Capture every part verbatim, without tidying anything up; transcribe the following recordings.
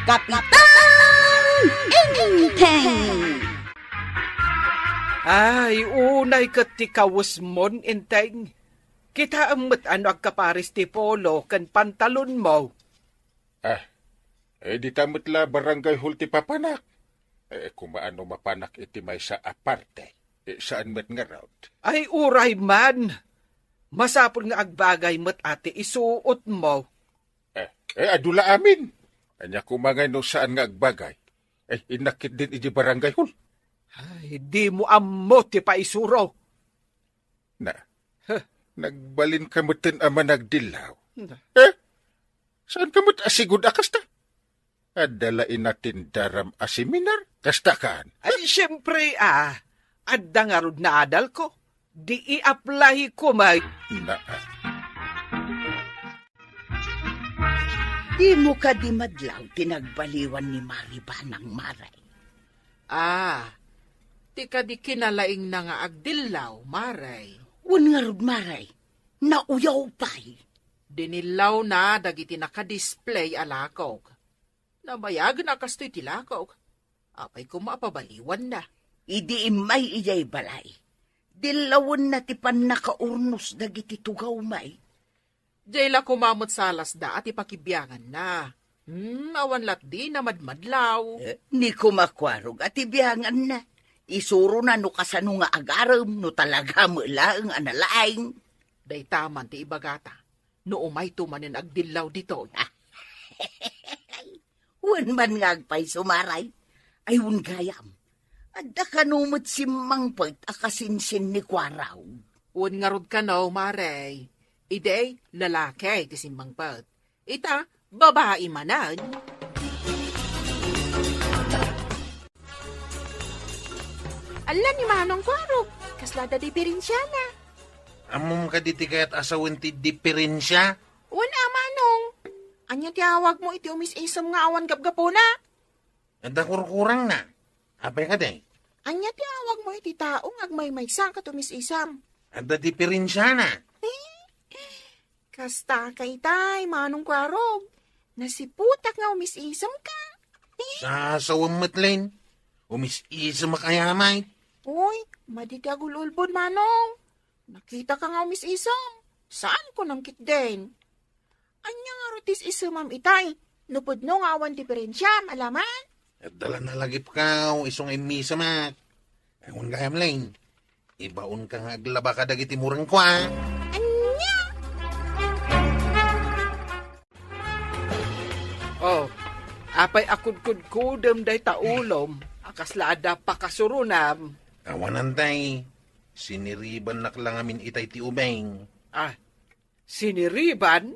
Kapitan Enteng! Ay, unay ket ti kawesmon, Enteng. Kitaem met no agkapares ti polo ken pantalonmo. Ah, eh, dita met la barangay hall ti papanak. Eh, kumaano mapanak iti maysa a parte? Eh, saan met ngarud? Ay, uray man. Masapul nga agbagay met a ti isuotmo. Eh, eh, adu la amin. Ania koma ngay no saan nga agbagay? Eh, innak ketdin iti barangay hall. Ay, dimo ammo ti paisuro. Na, nagbalinka metten a managdillaw. Na. Eh? Saanka met a sigud a kasta? Adda la inatendaram a seminar? Kasta kan? Ay, siyempre, ah. Adda ngarud naadalko. Di i-apply ko, may. Na. Dimo kadi madlaw ti nagbaliwan ni Mari Banang, Mare? Ah, ti kadi kinalaingna nga agdillaw, Mare. Wen ngarud, Mare, nauyaw pay. Dinillawna dagiti naka-display a lakog. Nabayagna a kastoy ti lakog. Apay koma a pabaliwanna? Idi immay idiay balay, dillawenna ti pannakaurnos dagiti tugaw, may. Diay la koma met salasda a ti pakibianganna. Hmm, awan latdi namadmadlaw. Eh, ni kumakuarog a ti bianganna. Isurona no kasano nga agarem, no talaga met laeng a nalaing. Dayta man ti ibagata. No umayto manen agdillaw ditoy. Wen man nga agpayso, Mare. Ay, wen gayam. Adda kano met simmangpet a kasinsin ni Kuarog? Wen ngarud kano, Mare. Idi, lalaki ti simmangpet. Ita, babai manen. Ala ni Manong Kuarog, kasla da diperensiana. Ammom kadi ti kayat a sawen ti diperensia? Wen a, Manong. Ania ti awagmo iti umis-isem nga awan gapgapuna? Adda kurkurangna. Apay kadi? Ania ti awagmo iti tao nga agmaymaysa ket umis-isem? Adda diperensiana. Eh? Kasta ka itay, Manong Kuarog. Nasiputak nga umis-isem ka. Eh? Sasawem met, Len. Umis-isem a kayamay. Uy, madi ti agul-ulbod, Manong. Nakita ka nga umis-isem. Saan ko nang kitden? Ania ngarud ti is-isemam itay? No pudno nga awan diperensiam, alaman? Adda la nalagipkaw, isu nga immisemak. Awan gayam, Len. Ibaonka nga aglaba kadagiti murengko, a. Ania? Oh, apay a kudkudkudem dayta ulom, a kasla adda pakasurunam? Awanan tay, siniribannak la ngamin itay ti ubing. Ah, siniriban?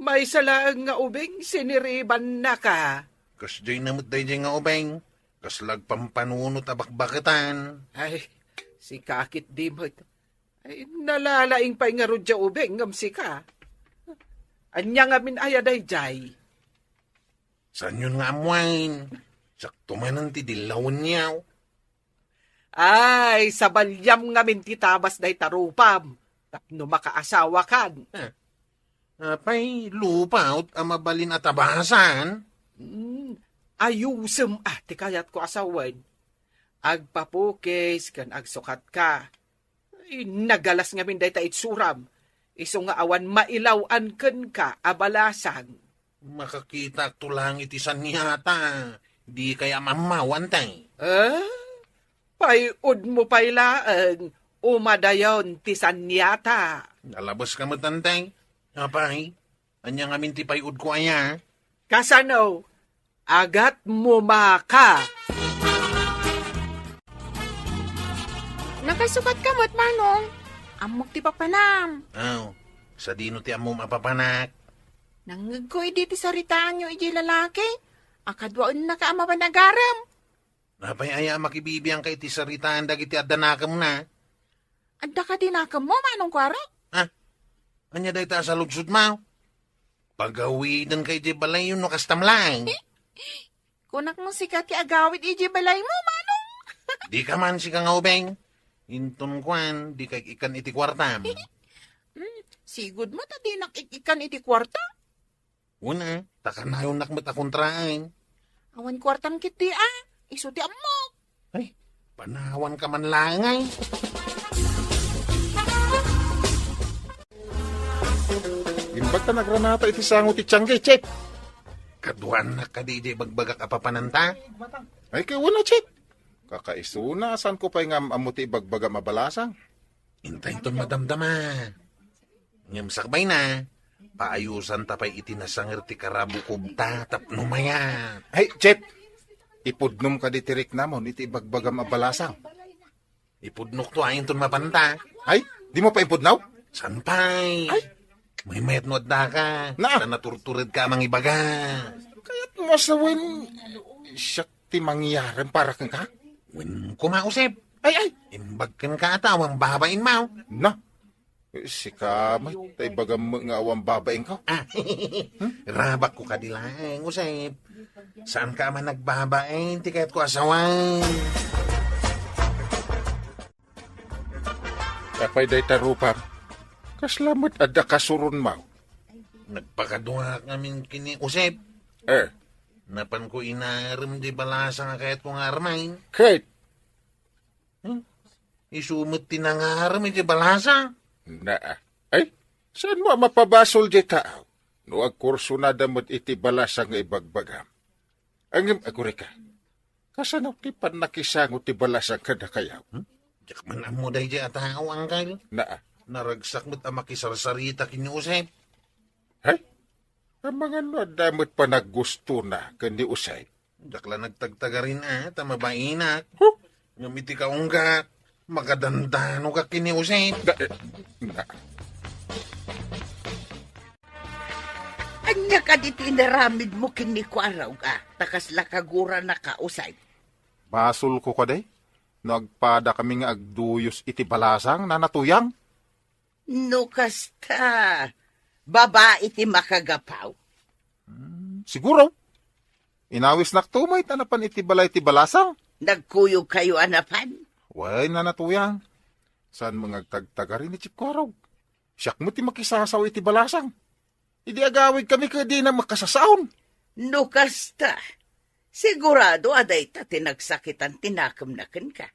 Maysa laeng nga ubing, siniribannaka. Kasdiay na met daydiay nga ubing, kasla agpampanunot a bakbaketan. Ay, sika ketdi met. Ay, nalalaing pay ngarud diay ubing ngem sika. Ania ngamin aya daydiay? Saanyon nga ammoen? Sakto manen ti dillawenyo. Ay, sabaliam ngamin ti tabas dayta rupam tapno makaasawakan. Eh, apay, lupaw a mabalin a tabasan? Hmm, ayusem a ti kayatko a sawen. Agpapukis ken agsukatka. Ay, nagalas ngamin dayta itsuram. Isu nga awan mailaw-an kenka a balasang. Makakitakto laeng iti saniata. Dikay amammaw, Antay. Eh? Pay-udmo pay laeng, umadayon ti saniata. Nalabeska met, Antay. Apay, ania ngamin ti pay-udko aya? Kasano? Agatmo maka. Nakasukat ka met, Manong. Ammok ti papanam. Aw, sadino ti ammom a papanak? Nangngegko idi ti saritaanyo idiay lalaki a kaduaennaka a mapan agarem. Apay aya a makibibiangka iti saritaan dagiti adda nakemna? Adda kadi nakemmo, Manong Kuarog? Ha? Ania dayta a saludsodmo? Pagawidenka idiay balayyo no kastam laeng. Kunak no sika ti agawid idiay balaymo, Manong. Dika man sika nga ubing. Inton kuan, dika ik-ikkan iti kuartam. Hmm, sigud met a dinak ik-ikkan iti kuarta. Una, ta kanayonnak met a kontraen. Awan kuartam ketdi a, isu ti ammok. Ay, panawanka man laeng ay. Imbag ta nagranata iti sango ti tiangge, Chet. Kaduaannak kadi idiay bagbagak a papananta? Ay, kay wen a, Chet. Kakaisuna, saanko pay nga am-ammo ti ibagbagam a balasang. Intay ton madamdama. Ngem sakbayna, paayusanta pay iti nasanger ti karabukobta tapno mayat. Ay, Chet! Ipudnom kadi ti riknamon iti ibagbagam a balasang. Ipudnokto a inton mapanta. Ay, dimo pay ipudno? Saan pay? Ay. Maymayat no addaka. Na. Ta naturturedka a mangibaga. Kayatmo a sawen, siak ti mangyarem para kenka? Wen koma, Josep. Ay, ay. Imbag kenka a ta awan babainmo. Na. Sika met, ta ibagam met nga awan babainko. Ah. Rabakko kadi laeng, Josep. Saanka a managbabain ti kayatko a sawen. Apay dayta rupam? Kasla met adda kasuronmo? Nagpakaduaak ngamin ken ni Josep. Eh. Napanko inarem di balasang a kayatko nga armen. Ket? Hmm? Isu met ti nangarem iti balasang. Naa. Ay, saanmo a mapabasol dayta? No agkursunada met iti balasang nga ibagbagam. Ngem agurayka. Kasano ti pannakisango ti balasang kadakayaw? Hmm? Diak man ammo daydiay a tao, Angkel. Naa. Naragsak met a makisarsarita ken ni Josep. Hay? Amangan no adda met panaggustona ken ni Josep? Diak la nagtagtagarin a ta mabainak. Huh? Ngem iti kaunggak, makadandanogak ken ni Josep. Da, eh, na. Ania kadi ti inaramidmo ken ni Kuarog a ta kasla kaguranaka, Josep? Basolko kadi no agpadakami nga agduyos iti balasang, Nana Tuyang? No kasta, babai ti makagapaw. Hmm, siguro. Inawisnakto met a napan iti balay ti balasang. Nagkuyogkayo a napan? Wen, Nana Tuyang. Saanmo nga agtagtagarin ni Chief Kuarog? Siak met ti makisasaw iti balasang. Idi agawidkami ket dina makasasaon. No kasta, sigurado a dayta ti nagsakitan ti nakemna kenka.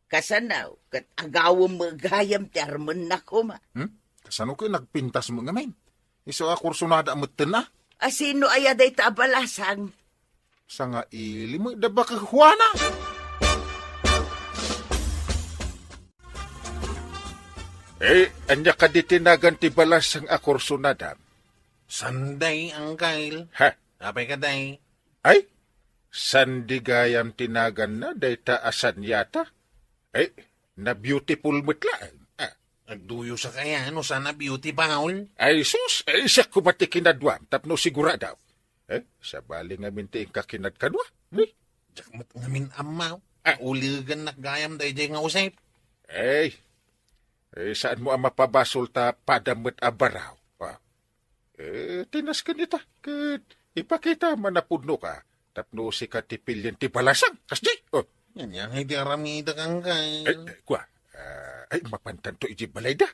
Kasano, ket agawem met gayam ti armenna koma. Hmm? Kasano ket nagpintas met ngamin? Isu a kursunada metten a? A sino aya dayta a balasang? Sangaili met da baket Juana. Eh, ania kadi ti nagan ti balasang a kursunada? Sunday, Angkel. Ha? Apay ka, day? Ay, Sandy gayam ti naganna, dayta a Sanyata. Ay, na-beautiful met laeng. Ah. Agduyosak aya no saan a beautiful? Ay, sus, ay, siak koma ti kinaduam, tapno sigurado. Eh, sabali ngamin ti inka kinadkadua. Eh? Diak met ngamin ammo. Ah. Uligannak gayam daydiay nga Josep. Ay, eh, saanmo a mapabasol ta padam met a baraw? Ah. Eh, tinasken ita, ket ipakita man a pudnoka, tapno sika ti pilien ti balasang, kasdi? Oh. Ania ngay ti aramidek, Angkel? Ay, ay, kua, ah, ay, mapantanto iti balayda.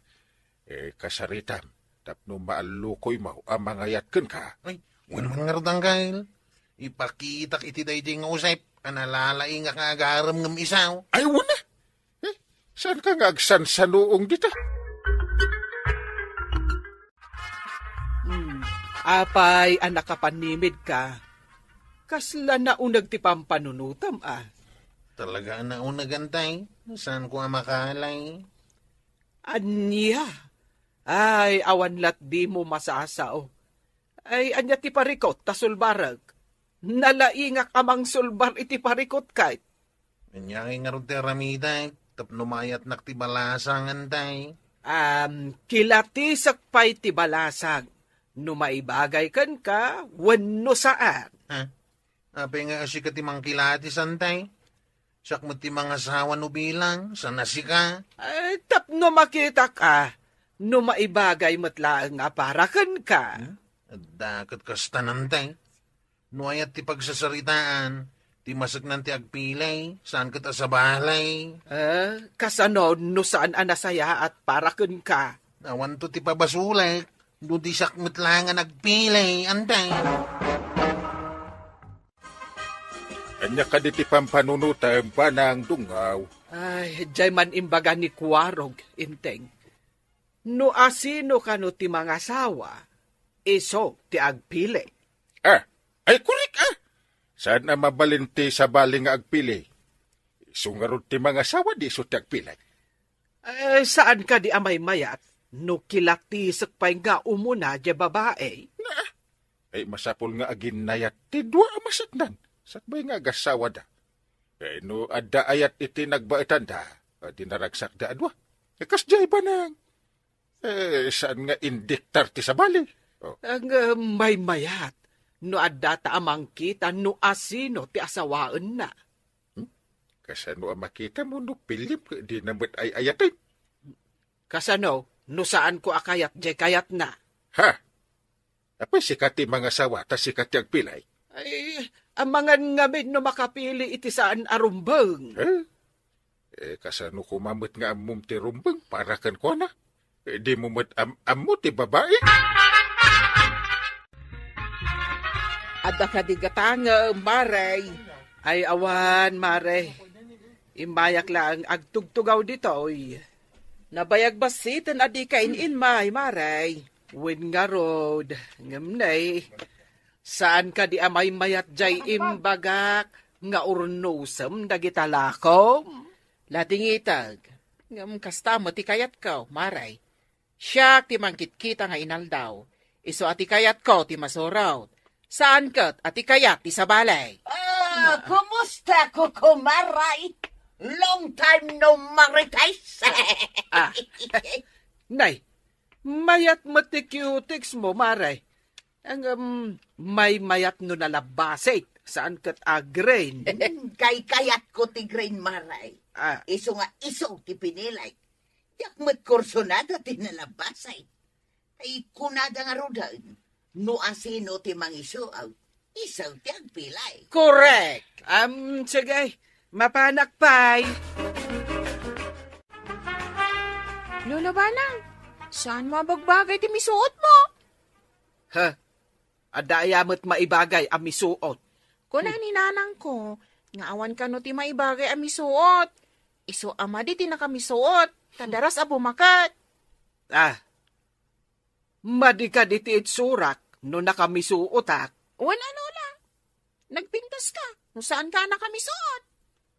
Eh, kasaritam, tapno maallukoymo a mangayat kenka. Ay, wen man ngarud, Angkel. Ipakitak iti daydiay nga Josep a nalalaingak nga agarem ngem isu. Ay, wen a. Eh, saanka nga agsansanuong dita? Hmm. Apay a nakapanimidka? Kasla nauneg ti pampanunotam a. Talaga a nauneg, Antay. Saanko a makalay? Ania? Ay, awan lat dimo masasao. Ay, ania ti parikut ta sulbarek? Nalaingak a mangsulbar iti parikut ket. Ania ngay ngarud ti aramidek tapno mayatnak ti balasang, Antay? Am, kilatisek pay ti balasang no maibagay kenka wenno saan. Ha? Apay nga sika ti mangkilatis, Antay? Siak met ti mangasawa no bilang, saan a sika? Ay, tapno makitak a, no maibagay met laeng a para kenka. Hmm? Adda ket kasta, Antay. No ayat ti pagsasaritaan, ti maseknan ti agpilay, saan ket a sabali. Eh, kasano no saan a nasayaat para kenka? Awanto ti pabasolek. No disak met laeng a nagpili, ante. Ania kadi ti pampanunotem, Banang Dungaw? Ay, diay man imbaga ni Kuarog, Inteng. No asino kano ti mangasawa, isu ti agpili. Ah, ay, korek, ah! Saan a mabalin ti sabali nga agpili? Isu ngarud ti mangasawa, di isu ti agpili. Eh, saan kadi a maymayat no kilatisek pay nga umuna diay babai? Na, ay, masapul nga aginnayat ti dua a maseknan, sakbay nga agasawada. Eh, no adda ayat iti nagbaetanda, a di naragsakda a dua. Eh, kasdiay, Banang. Eh, saan nga indiktar ti sabali? Oh. Ang, eh, maymayat no adda ta a mangkita no asino ti asawaenna. Hmm? Kasano a makitamo no piliem ket dina met ay-ayaten? Kasano no saanko a kayat diay kayatna? Ha? Apay, sika ti mangasawa, ta sika ti agpili? Ay, amangan ngamin no makapili iti saan a rumbeng. Eh? Eh, kasano koma met nga ammom ti rumbeng para kenkuana? Eh, dimo met am-, ammo ti babai? Adda kadi gatangem, Mare? Ay, awan, Mare. Immayak laeng agtugtugaw ditoy. Nabayag bassiten a dika in-inmay, Mare. Wen ngarud, ngem ne, saan kadi a maymayat diay imbagak nga urnosem dagita lakom? Ladingiteg, ngem kasta met ti kayatko, Mare. Siak ti mangkitkita nga inaldaw. Isu a ti kayatko ti masurot. Saan ket a ti kayat ti sabali. Ah, kumusta, kukumaray? Long time no marites. Ah. Nay, mayat met ti cutex mo, Mare. Ang, um, maymayat no nalabasit, saan ket a green? Kaykayatko ti green, Mare. Ah. Isu nga isu ti pinili. Diak met kursunada ti nalabasit. Ay, kunada ngaruden, no asino ti mangisuot, isu ti agpili. Correct! Am, sige, mapanak pay. Lola Banang, saan mo a bagbagay ti misuot mo? Ha? Adda aya met maibagay a misuot? Kuna ni nanangko nga awan kano ti maibagay a misuot. Isu a madi ti nakamisuot, ta daras a bumaket. Ah, madi kadi ti itsurak no nakamisuotak? Wen a, Lola. Nagpintas ka no saan ka a nakamisuot.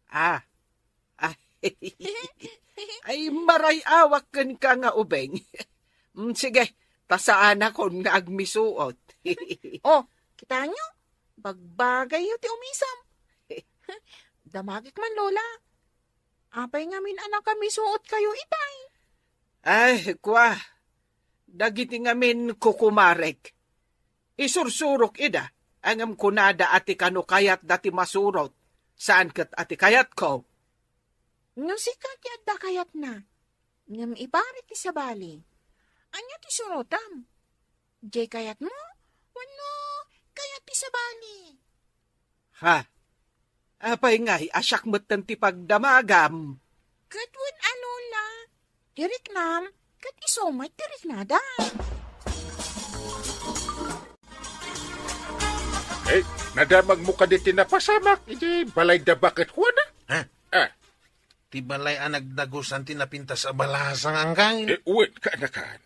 Ah. Ah. Ay, maray-awak kenka nga ubing. Mm, sige, ta saanakon nga agmisuot. Oh, kitaenyo? Bagbagayyo ti umisem. Damagek man, Lola. Apay ngamin a nakamisuotkayo itay? Ay, kua, dagiti ngamin kukumarek. Isursurok ida, ngem kunada a ti kano kayatda ti masurot, saan ket a ti kayatko. No sika ti adda kayatna, ngem iparit ti sabali, ania ti surotam? Diay kayatmo wenno kayat ti sabali? Ha? Apay ngay a siak metten ti pagdamagam? Ket wen a, Lola, ti riknam, ket isu met ti riknada. Eh, nadamagmo kadi ti napasamak iti balay da baket Juana? Ha? Ah. Ti balay a nagdagusan ti napintas a balasang, anggayo? Eh, wen, kaanakan.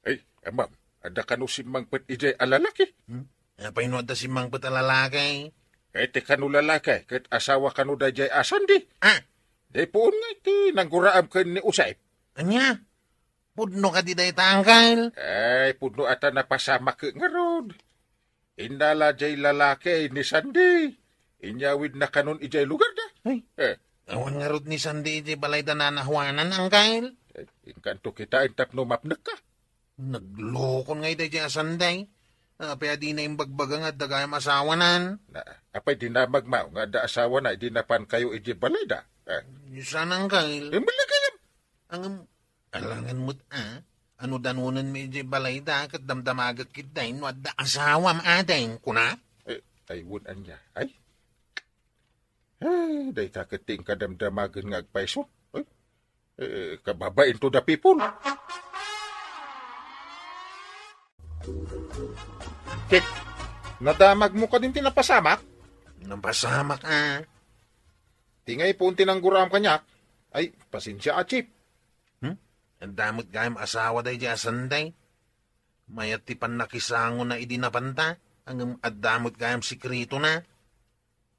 Ay, amam, adda kano simmangpet idiay a lalaki? Hmm? Apay no adda simmangpet a lalaki? Eh, ti kano lalaki, ket asawa kano daydiay a Sandy. Ah! Di puon nga iti nangguraam ken ni Usep. Ania? Pudno kadi dayta, anggayo? Ay, pudno ata napasamak ngarud. Innala jay lalaki ni Sandy. Inyawidna kanon idiay lugarda. Ay. Eh. Awan ngarud ni Sandy idiay balay da Nana Juanan, anggayo? Eh, inkanto kitaen tapno mapnekka. Naglokon ngay daydiay a Sandy. Apay a dina imbagbaga nga adda gayam asawanan? Na, apay dinamagmo nga adda asawana idi napankayo idiay balayda? Eh. Saan, anggayo? Eh, malagayam. Ngem, alangan met a, ano danonenmi idiay balayda, ket damdamagek ketdi no adda asawam, ading, kuna? Eh, ay, wen ania. Ay. Eh, dayta ket ti inkadamdamagen nga agpayso. Ay. Eh, kababain to the people. Kek, nadamagmo kadin ti napasamak? Napasamak, a. Ti nga ipuon ti nangguraam kaniak. Ay, pasensia a, Chief. Hmm? Adda met gayam asawa daydiay a Sanday. Mayat ti pannakisangona idi napanta, ngem adda met gayam sekretona.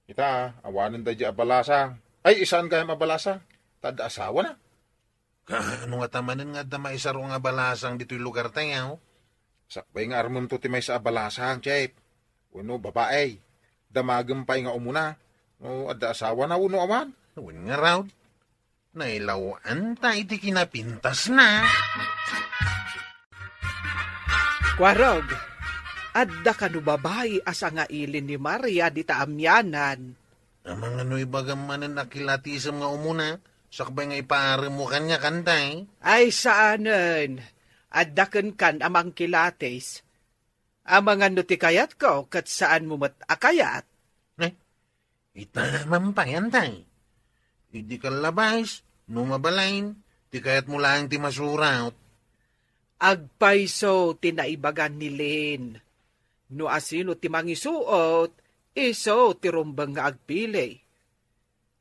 Ita, awanen daydiay a balasang. Ay, saan gayam a balasang. Ta adda asawana. Kaano ngata manen nga adda maisaro nga balasang ditoy lugartayo? Sakbay nga armemto ti maysa a balasang, Chief. Wenno babae. Damagem pay nga umuna. No adda asawana wenno awan. Wen ngarud, nailaw-anta iti kinapintasna. Kuarog, adda kano babai a sangaili ni Maria dita amianan? Amangan no ibagam manen a kilatisem nga umuna, sakbay nga ipaaremmo kaniak, Anday. Ay, saanen. Adda kenkan a mangkilatis. Amangan no ti kayatko, ket saanmo met a kayat. Eh, ita man pay, Anday. Idi kallabais, no mabalin, ti kayatmo laeng ti masurat. Agpayso ti naibagan ni Lynn. No asino ti mangisuot, isu ti rumbeng nga agpili.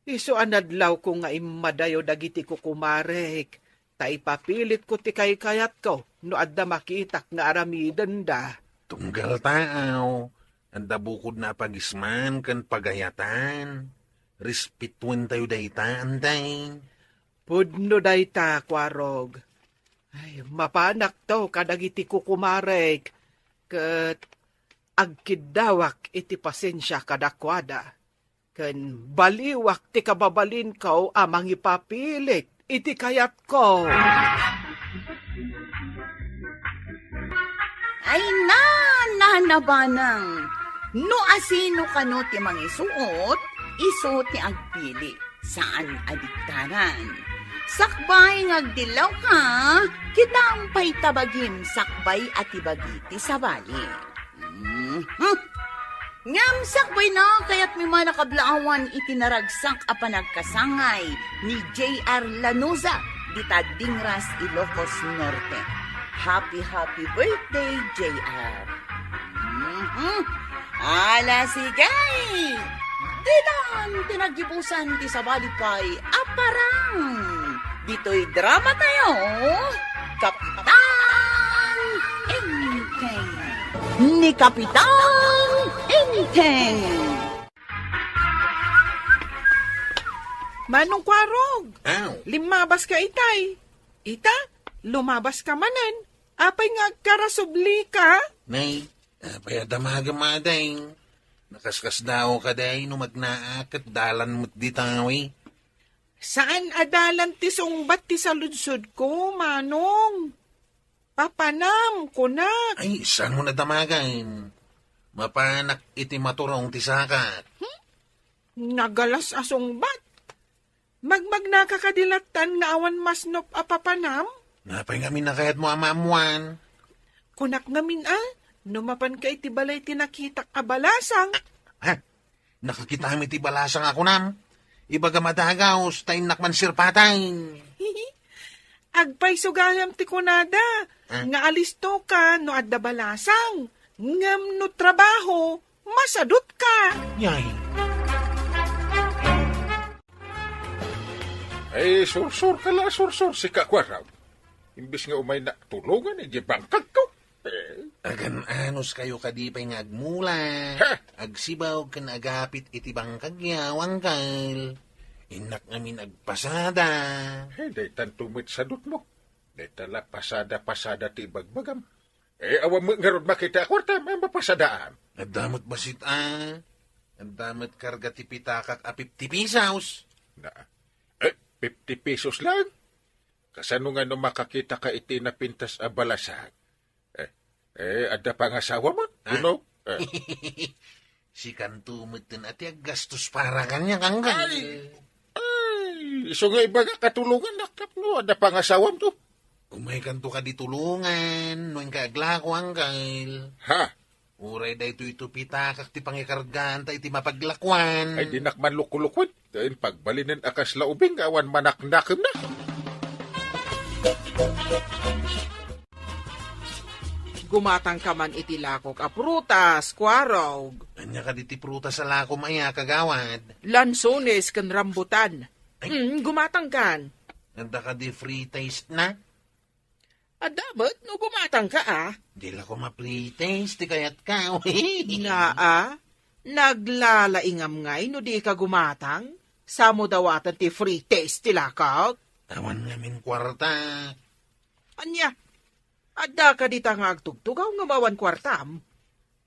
Isu a nadlawko nga immadayo dagiti kukumarek, ta ipapilitko ti kaykayatko no adda makitak nga aramidenda. Tunggal taaw, adda bukodna a pagisman ken pagayatan. Respetuentayo dayta, Anday. Pudno dayta, Kuarog. Ay, mapanakto kadagiti kukumarek, ket agkiddawak iti pasensia kadakuada. Ken baliwak ti kababalinko a mangipapilit iti kayatko. Ay, na, na, nabanang. No asino kano ti mangisuot, isu ti agpili. Saan a diktaran. Sakbay nga agdillawka, kitam pay ta bagim sakbay a ti bagi ti sabali. Mhm. Ngem sakbayna, kayatmi man a kablaawan iti naragsak a panagkasangay ni J R Lanuza, dita Dingras, Ilocos Norte. Happy, happy birthday, J R! Mhm. Ala, sige! Ditan ti naggibusan ti sabali pay a parang ditoy drama tayo, Kapitan Enteng. Ni Kapitan Enteng. Manong Kuarog, aw, limmabas ka itay. Ita, lumabas ka manen. Apay nga agkarasubli ka? Nay, apay a damagem, Aday? Nakaskasdaaw ka, Day, no magnaa ket dalan met ditawi. Saan a dalan ti sungbat ti saludsodko, Manong? Papanam, kunak. Ay, saan mo nadamagan? Mapanak iti maturong ti sakak. Hmm? Nagalas a sungbat. Magmagnaka kadi lattan nga awan masnop a papanam? Napay ngamin a kayatmo a maammuan? Kunak ngamin a, no mapanka iti balay ti nakitak a balasang. Ha? Nakakitam iti balasang a kunam? Ibagam a dagaus, ta innak man sirpatay. Agpayso gayam ti kunada, ah, nga alistoka no adda balasang, ngem no trabaho, masadutka. Yay. Ay, sursur ka la, sursur, sika, Kuarog. Imbes nga umaynak tulongan, idiay bangkagko. Eh. Agan-anos kayo kadi pay nga agmula, ha? Agsibaw ken agapit iti bangkagyo, Angkel. Innak ngamin agpasada. Eh, daytan to met sadutmo. Dayta la pasada-pasada ti ibagbagam. Eh, awan met ngarud makita a kuarta, ma-, mapasadaam. Adda met bassit a. Adda met karga ti pitakak a fifty pesos. Na, eh, fifty pesos lang? Kasano nga no makakita ka iti napintas a balasang? Eh, eh, adda pangasawa mo? Ah. Uno? Eh. Sikanto metten a ti aggastos para kaniak, Angkel. Ay! Ay! Isu nga ibaga, katulongan nakap no, adda pangasawam to. Umaykanto kadi tulongan, no inka aglako, Angkel. Ha? Uray daytoy to pitakak ti pangikargaanta iti mapaglakuan. Ay, dinak man lukulukuen. Dayta pagbalinen a kasla ubing nga awan manaknakemna. Gumatangka man iti lakok a prutas, Kuarog. Ania kadi ti prutas a lakom aya, kagawad? Lansones ken rambutan. Ay. Mm, gumatangkan. Adda kadi free taste na? Adda met no gumatangka, a. Di la koma free taste ti kayatka. Naa, naglalaingam ngay no di ka gumatang? Samo dawaten ti free taste ti lakok? Awan ngamin kuarta. Ania? Adda kadi ta nga agtugtugaw ngem awan kuartam?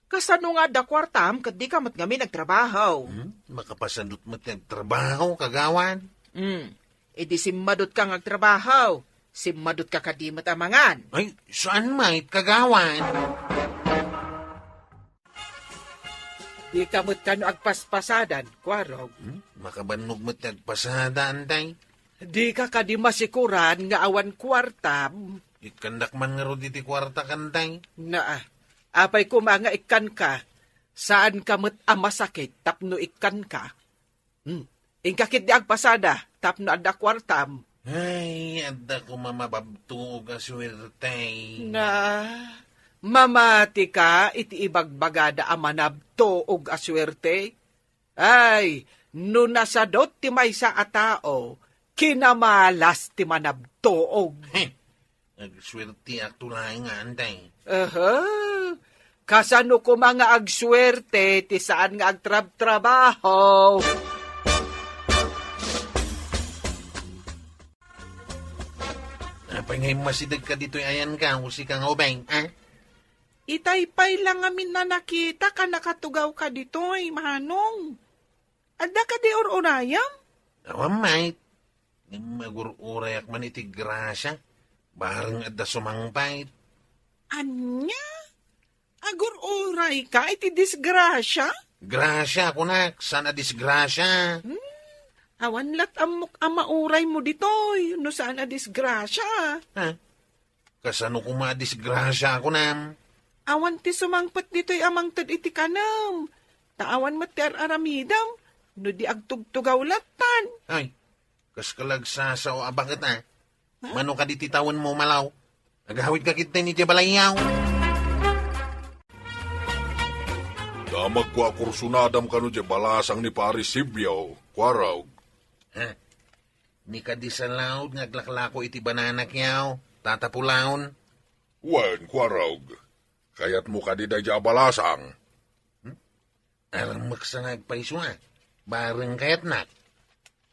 Kasano nga adda kuartam ket di ka met ngamin agtrabaho? Hmm? Makapasadut met nga agtrabaho, kagawad? Hmm. Idi simmadut ka nga agtrabaho, simmadut ka kadi met a mangan. Ay, saan met, kagawad? Di ka met kano agpaspasadan, Kuarog? Hmm? Makabannog met nga agpasada, antay? Di ka kadi masikuran nga awan kuartam? Ikkandak man ngarud iti kuarta, kantay. Naa, apay koma nga ikkanka, saan ka met a masakit tapno ikkanka? Hmm. Inka ketdi agpasada tapno adda kuartam. Ay, adda koma mababtuog a suerte. Na, mamati ka iti ibagbagada a manabtuog a suerte? Ay, no nasadot ti maysa a tao, kinamalas ti manabtuog. Heh, agsuerteak to laeng nga, antay. Aha. Kasano koma nga agsuerte ti saan nga agtrabtrabaho? Apay nga immasidegka ditoy ayanka, o sika nga ubing, a? Itay pay la ngamin a nakitak a nakatugawka ditoy, Manong. Adda kadi ur-urayam? Awan met. Ngem agur-urayak man iti grasia. Bareng adda sumangpet. Ania? Agur-urayka iti disgrasia? Grasia, kunak, saan a disgrasia? Hmm, awan lat ammok a mauraymo ditoy no saan a disgrasia. Ha? Kasano koma a disgrasia a kunam? Awan ti sumangpet ditoy a mangted iti kanem. Ta awan met ti ar-aramidem no di agtugtugaw lattan. Ay, kas ka la agsasao a baket, a. Ha? Mano kadi ti tawenmo, Malaw? Agawidka ketdi idiay balayyo. Damagko a kursunadam kano diay balasang ni Pari Sibio, Kuarog. Ha? Ni kadi salaud nga aglaklako iti banana kyaw, Tata Pulaon? Wen, Kuarog. Kayatmo kadi daydiay a balasang? Hmm? Armeksa nga agpayso a. Bareng kayatnak.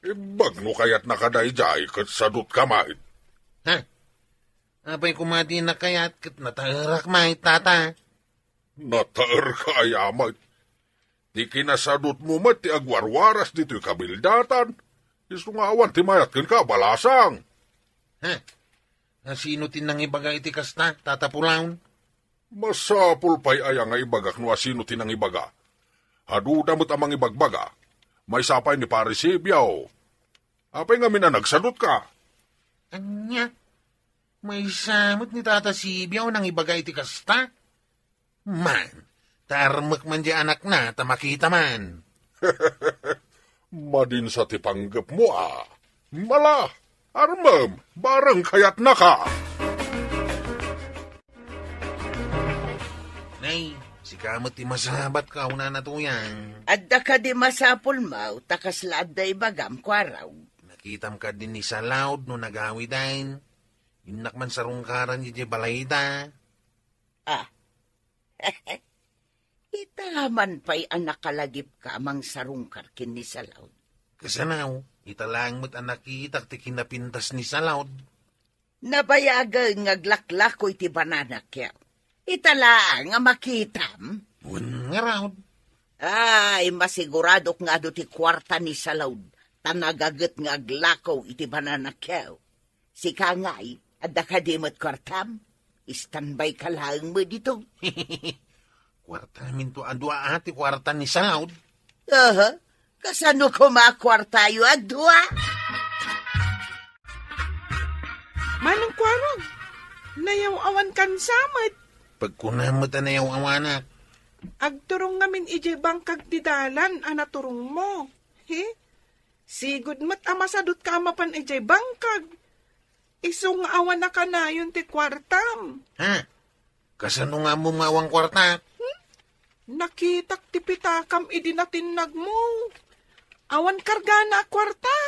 Ibaga no kayatnaka daydiay ket sadutka met. Ha? Apay koma ti nakayat ket nataerak met, Tata. Nataerka aya met? Ti kinasadutmo met ti agwarwaras ditoy kabildatan. Isu nga awan ti mayat kenka a balasang. Ha? Asino ti nangibaga iti kasta, Tata Pulaon? Masapul pay aya nga ibagak no asino ti nangibaga? Aduda met a mangibagbaga. Maysa pay ni Pari Sibio. Apay ngamin a nagsadutka? Ania? Maysa met ni Tata Sibio a nangibaga iti kasta? Man, ta armek man diay anakna ta makita man. Madinsa ti panggepmo a. Mala, armem, bareng kayatnaka. Nay, sika met ti masabat, kaunana Tuyang. Adda kadi masapulmo ta kasla adda ibagam, Kuarog? Nakitam kadi ni Salaud no nagawiden? Innak man sarungkaran idiay balayda. Ah. Ita man pay a nakalagipka a mangsarungkar ken ni Salaud. Kasano, ita laeng met a nakitak ti kinapintas ni Salaud. Nabayagen nga aglaklako iti banana kyaw. Ita laeng a makitam? Wen ngarud. Ay, masiguradok nga adu ti kuarta ni Salaud, ta nagaget nga aglako iti banana kyaw. Sika ngay, adda kadi met kuartam? Standby ka laeng met ditoy. Kuartaminto a dua a ti kuarta ni Salaud. Aha, kasano koma a kuartayo a dua? Manong Kuarog, nayaw-awankan sa met. Pagkunam met a nayaw-awanak. Agturong ngamin idiay bangkag ti dalan a naturongmo. He? Sigud met a masadutka a mapan idiay bangkag. Isu nga awan a kanayon ti kuartam. Ha? Kasano nga ammom nga awan kuartak? Hmm? Nakitak ti pitakam idi natinnagmo. Awan kargana a kuarta.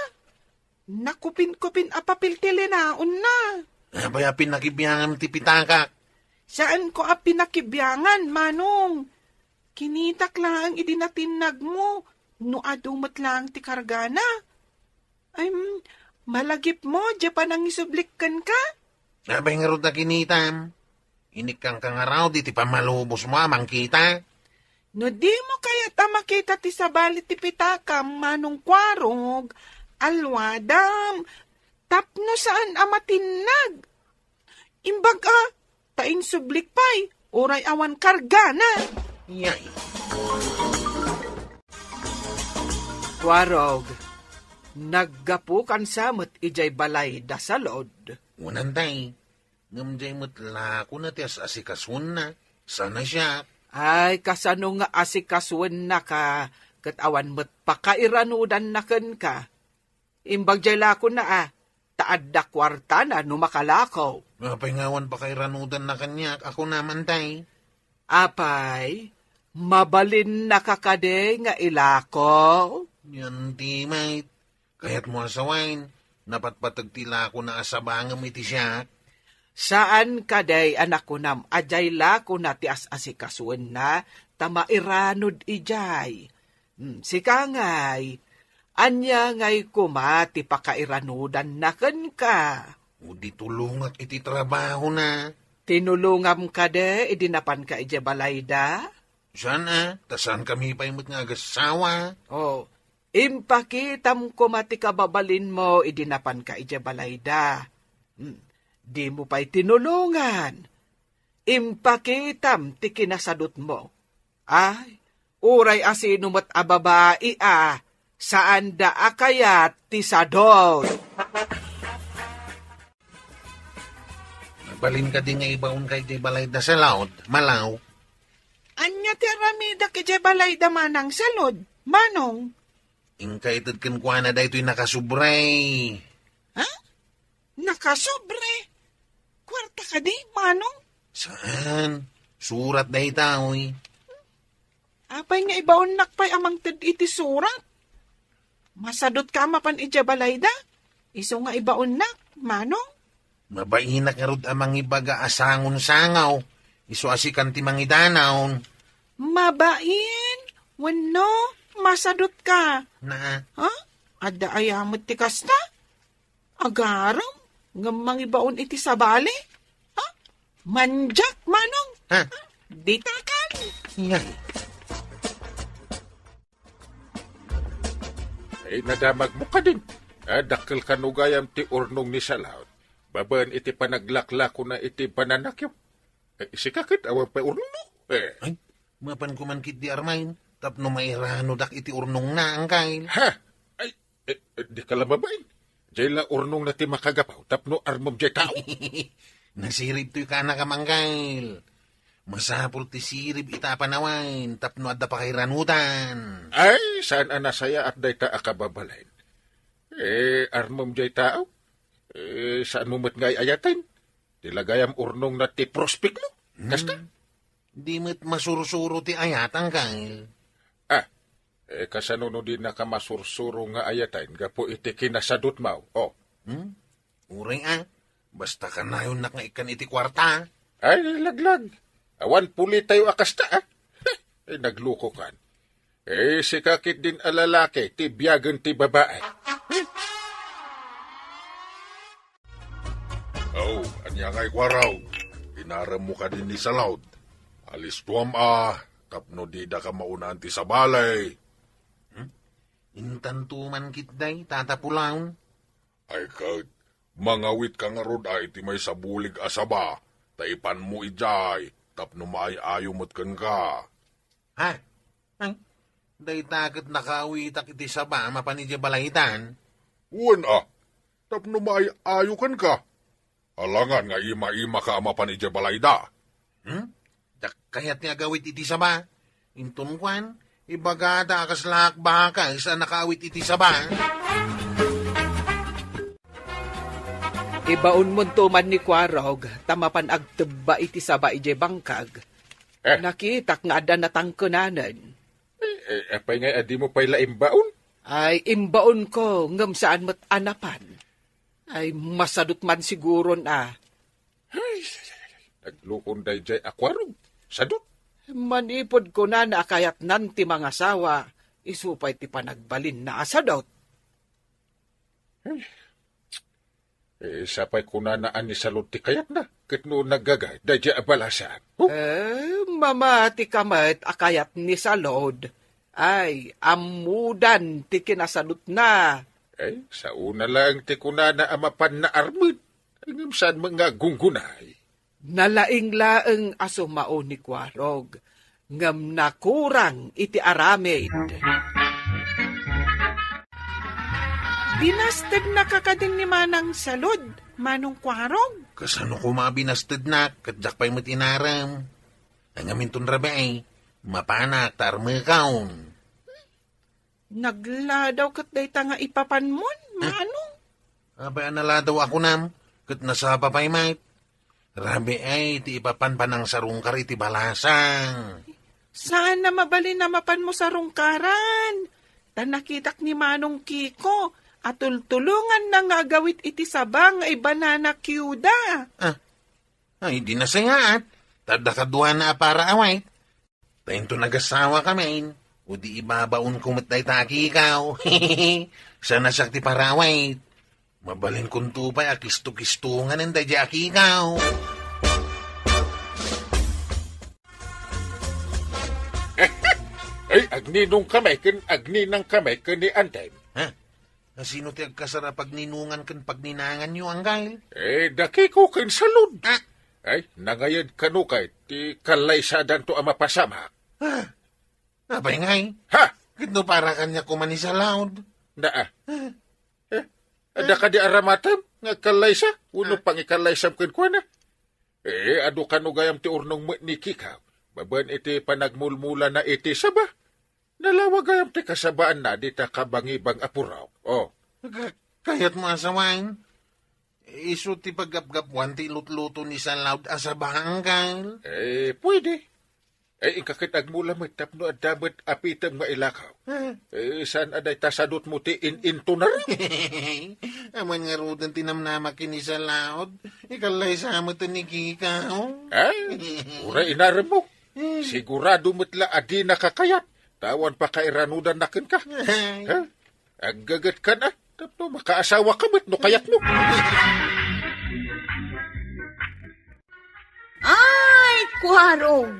Nakupin-kupin a papel ti linaonna. Apay a pinakibiangam ti pitakak? Saanko a pinakibiangan, Manong. Kinitak laeng idi natinnagmo, no adu met laeng ti kargana. Ay, mm, malagipmo, diay panangisublik kenka? Apay ngarud a kinitam? Inikkanka ngarud iti pammalubosmo a mangkita? No dimo kayat a makita ti sabali ti pitakam, Manong Kuarog, alwadam, tapno saan a matinnag. Imbag a, ta insublik pay, uray awan kargana. Yay. Kuarog, naggapukan sa met idiay balay da Salud. Unantay, ngem diay met lakona ti as-asikasuenna, sana siak. Ay, kasano nga asikasuennaka, ket awan met pakairanudanna kenka? Imbag diay lakona a, ta adda kuartana no makalako. Apay nga awan pakairanudanna kaniak, a kunam, Antay? Apay, mabalinnaka kadi nga ilako? Yan ti met. Kayatmo a sawen, napatpateg ti lakona a saba ngem iti siak? Saan kadi a nakunam a diay lakona ti as-asikasuenna ta mairanud idiay? Hmm, sika ngay, ania ngay koma ti pakairanudanna kenka? O di tulongak iti trabahona. Tinulongam kadi idi napanka idiay balayda? Saan a, ta saankami pay met nga agassawa. O, impakitam koma ti kababalinmo idi napanka idiay balayda. Hmm, dimo pay tinulongan. Impakitam ti kinasadutmo. Ay, uray asino met a babai a, saanda a kayat ti sadut. Nagbalin kadi nga ibaonka idiay balayda Salud, Malaw? Ania ti aramidak idiay balayda Manang Salud, Manong? Inka ited kenkuana daytoy nakasobre. Ha? Nakasobre? Kuarta kadi, Manong? Saan? Surat dayta, oy. Apay nga ibaonnak pay a mangted iti surat? Masadutka a mapan idiay balayda? Isu nga ibaonnak, Manong? Mabainak ngarud a mangibaga a sangon sangaw, isu a sikan ti mangidanaw. Mabain? Wenno, masadutka? Na. Ha? Adda aya met ti kasta? Agarem, ngem mangibaon iti sabali? Ha? Mandiak, Manong? Ha? Ditakan? Yan. Ay, nadamagmo kadin. Ah, dakkel kano gayam ti urnong ni Salud. Babaen iti panaglaklakona iti bananakyo. Eh, sika ket awan pay urnongmo. Eh. Ay, mapan koman ketdi Armain, tapno mairanodak iti urnongna, Angkel. Ha? Ay, eh, eh, dika la mabain. Diay la urnongna ti makagapu, tapno armom diay tao. Nasirib toy kanakam, Angkel. Masapul ti sirib ita a panawen tapno adda pakairanudan. Ay, saan a nasayaat dayta a kababalin. Eh, armom diay tao? Eh, saanmo met nga ay-ayaten? Ti lagayam urnongna ti prospekmo. Kasta? Hmm. Di met masursuro ti ayat, Angkel. Ah, eh, kasano no dinaka masursuro nga ayaten gapu iti kinasadutmo? Oh. Hmm? Uray a, basta kanayonnak nga ikkan iti kuarta. Ay, laglag. Awan pulitayo a kasta, ah. Ay, naglukokan. Eh, sika ketdin a lalaki, ti biagen ti babai. Oh, ania ngay, Kuarog? Inaremmo kadi ni Salud. Alistuam a, tapno didaka maunaan ti sabali. Hmm? Intanto man ketdi, Tata Pulong. Ay ket, mangawitka ngarud a iti maysa bulig a saba, ta ipanmo idiay tapno maay-ayo met kenka. Ha? Ay, dayta ket nakaawitak iti saba a mapan idiay balaydan. Wen a, tapno maay-ayo kenka. Alangan nga ima-imaka a mapan idiay balayda. Hmm? Diak kayat nga agawid iti saba. Inton kuan, ibagada a kasla ak bakes a nakaawit iti saba. Ibaonmonto man ni Kuarog, ta mapan agtebba iti saba idiay bangkag. Eh. Nakitak nga adda natangkenanen. Eh, eh, apay ngay a dimo pay la imbaon? Ay, imbaonko, ngem saan met a napan. Ay, masadut man siguron a. Ay, naglukon daydiay a Kuarog. Sadut. Manipud kunana a kayatnan ti mangasawa, isu pay ti panagbalinna a sadut. Ay, eh, sapay kunana a ni Salud ti kayatna, ket no naggagay, daydiay a balasan. Huh? Eh, mamatika met a kayat ni Salud. Ay, ammodan ti kinasadutna. Ay, saona laeng ti kunana a mapanna armen. Ay, ngem saan met nga aggunggunay? Nalaing laeng a sumao ni Kuarog, ngem nakurang iti aramid. Binastednaka kadin ni Manang Salud, Manong Kuarog? Kasano koma a binastednak, ket diak pay met inarem. Ay, ngamin ton rabii, mapanak ta armekon. Nagladaw ket dayta nga ipapanmon, Manong? Apay a naladaw a kunam, ket nasapa pay met. Rabii ti ipapan panangsarungkar iti balasang. Saan a mabalin a mapanmo sarungkaran? Ta nakitak ni Manong Kiko a tultulonganna nga agawid iti saba nga ibanana cue da. Ah, ay, di nasayaat. Ta adda kaduana a para awit. Ta inton agasawakamin, o di ibabaonko met dayta a kikaw. Saan a siak ti para awit. Mabalinkonto pay a kisto-kistonganen daydiay a kikaw. Ay, agninongkami ken agninangkami ken ni Anteng. Ha? Asino ti agkasar a pagninongan ken pagninanganyo, Anggail? Eh, dakiko ken Salud. Ah. Ay, nangayad kano kay ti kallaysadanto a mapasamak. Ah. Apay ngay? Ha? Ket no para kaniak koma ni Salud? Naa. Ah. Eh, adda kadi aramatem nga agkallaysa? Wenno Ah. pangikallaysam kenkuana? Eh, adu kano gayam ti urnong met ni Kikaw, babaen iti panagmulmulana iti saba. Nalawa gayam ti kasabaanna dita kabangibang a purok. Oh. Ka-, kayatmo a sawen? Isu ti paggapgapuan ti lutluto ni Salud a saba, Anggail? Eh, pwede. Eh, inka ket agmula met tapno adda met apitem nga ilakaw. Ah. Eh, saan a dayta sadutmo ti in-intunar? Aman ngaruden ti namnamak ken ni Salud, ikallaysa met ni Kikaw. Ay, uray inaremmo. Eh. Sigurado met la a dinaka kayat, ta awan pakairanudanna kenka. Ay. Ha? Aggagetkan a, tapno makaasawaka met no kayatmo. Ay, Kuarog,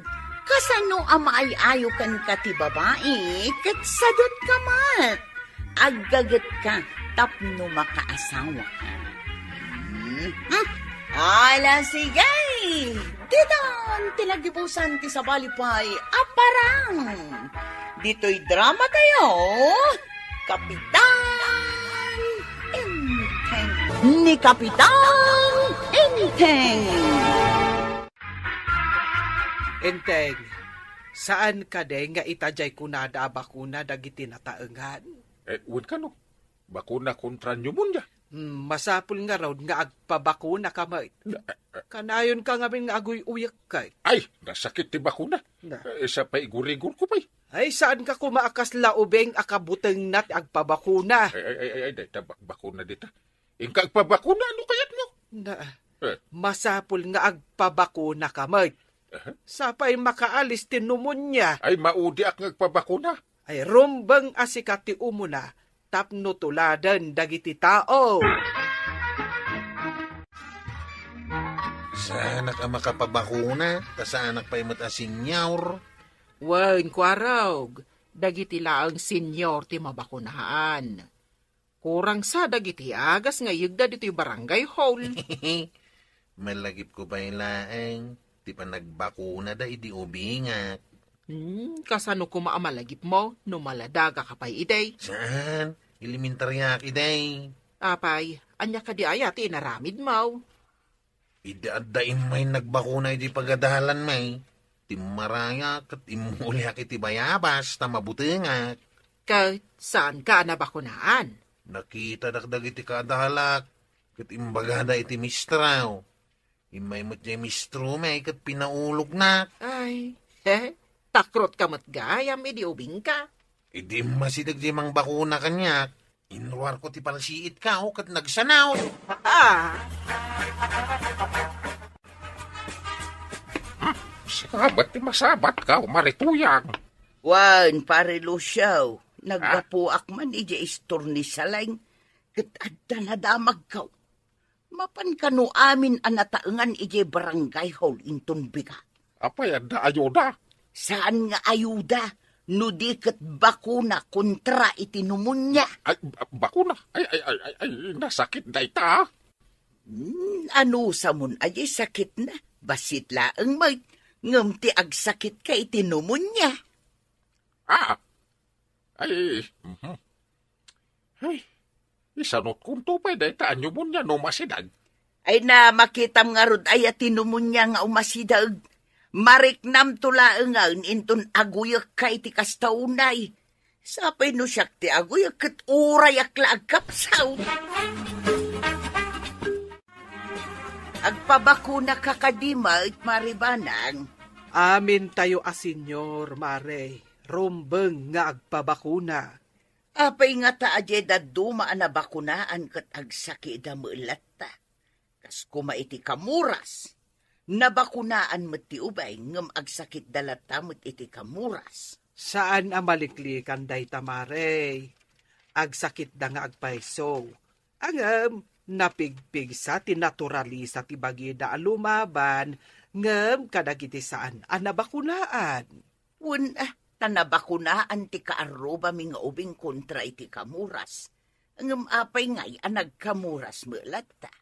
kasano a maay-ayo kenka ti babai, ket sadutka met. Aggagetka tapno makaasawaka. Hmm? Hmm? Ala, sige! Ditan ti nagibusan ti sabali pay a parang. Ditoy drama tayo, Kapitan Enteng. Ni Kapitan Enteng. Enteng, saan kadi nga ita diay kunada a bakuna dagiti nataengan? Eh, wen kano, bakuna kontra pneumonia. Hmm, masapul ngarud nga agpabakuna ka met. Na, eh, eh. Kanayonka ngamin nga aguy-uyek kay. Ay, nasakit ti bakuna. Na. Eh, sa paigurigor ko pay. Ay, saan ka kuma a kasla ubing a kabutengna ti agpabakuna? Ay, ay, ay, ay, ay, dayta bak-, bakuna dita. Inka agpabakuna, no kayatmo? Na, Eh. masapul nga agpabakuna ka met. Aha. Sapay makaalis ti pneumonia. Ay, maudiak nga agpabakuna. Ay, rumbeng a sika ti umuna tapno tuladen dagiti tao. Saanak a makapabakuna, ta saanak pay met a senior. Wen, Kuarog, dagiti laeng senior ti mabakunaan. Kurang sa dagiti agas nga iyegda ditoy barangay hall. Malagipko pay laeng ti panagbakunada idi ubingak. Hmm, kasano koma a malagipmo no maladagaka pay idi? Saan, elementaryaak idi. Apay, ania kadi aya ti inaramidmo? Idi adda immay nagbakuna idi pagadalan, may, timmaraya ket immuliak iti bayabas ta mabutengak. Ket saanka a nabakunaan? Nakitadak dagiti kaadalak. Ket imbagada iti mistraw. Immay met jay mistromi ket pinaulognak. Ay, he, takrotka met gayam idi ubingka. Idi immasideg jay mangbakuna kaniak, inruarko ti palsiitka, o, ket nagsanaw. Ah! Sika met ti masabatka, Mare Tuyang. Wen, Pare Lucio, naggapuak man idiay istor ni Saleng, ket adda nadamagko. Mapan kano amin a nataengan idiay barangay hall inton bigat. Apay, adda ayuda? Saan nga ayuda, no di ket bakuna kontra iti pneumonia. Ay, ba-, bakuna? Ay, ay, ay, ay, ay, nasakit dayta. Hmm, anusamon a diay sakitna? Bassit laeng met, ngem ti agsakitka iti pneumonia. Ah, ay, mhm. Ay, isanutkonto pay dayta a pneumonia no umasideg. Ay na, makitam ngarud aya ti pneumonia nga umasideg. Mariknamto laengen inton aguyekka iti kasta unay. Sapay no siak ti aguyek ket urayak la agkapsaw. Agpabakunaka kadi met, Mare Banang? Amintayo a senior, Mare, rumbeng nga agpabakuna. Apay ngata a diay dadduma a nabakunaan ket agsakitda met latta? Kas koma iti Kamuras, nabakunaan met ti ubing ngem agsakitda latta met iti Kamuras. Saan a maliklikan dayta, Mare. Agsakitda nga agpayso. Ngem napigpigsa ti naturalisa ti bagida a lumaban ngem kadagiti saan a nabakunaan. Wen, ah, ta nabakunaan ti kaarrubami nga ubing kontra iti Kamuras. Ngem apay ngay a nagkamuras met latta?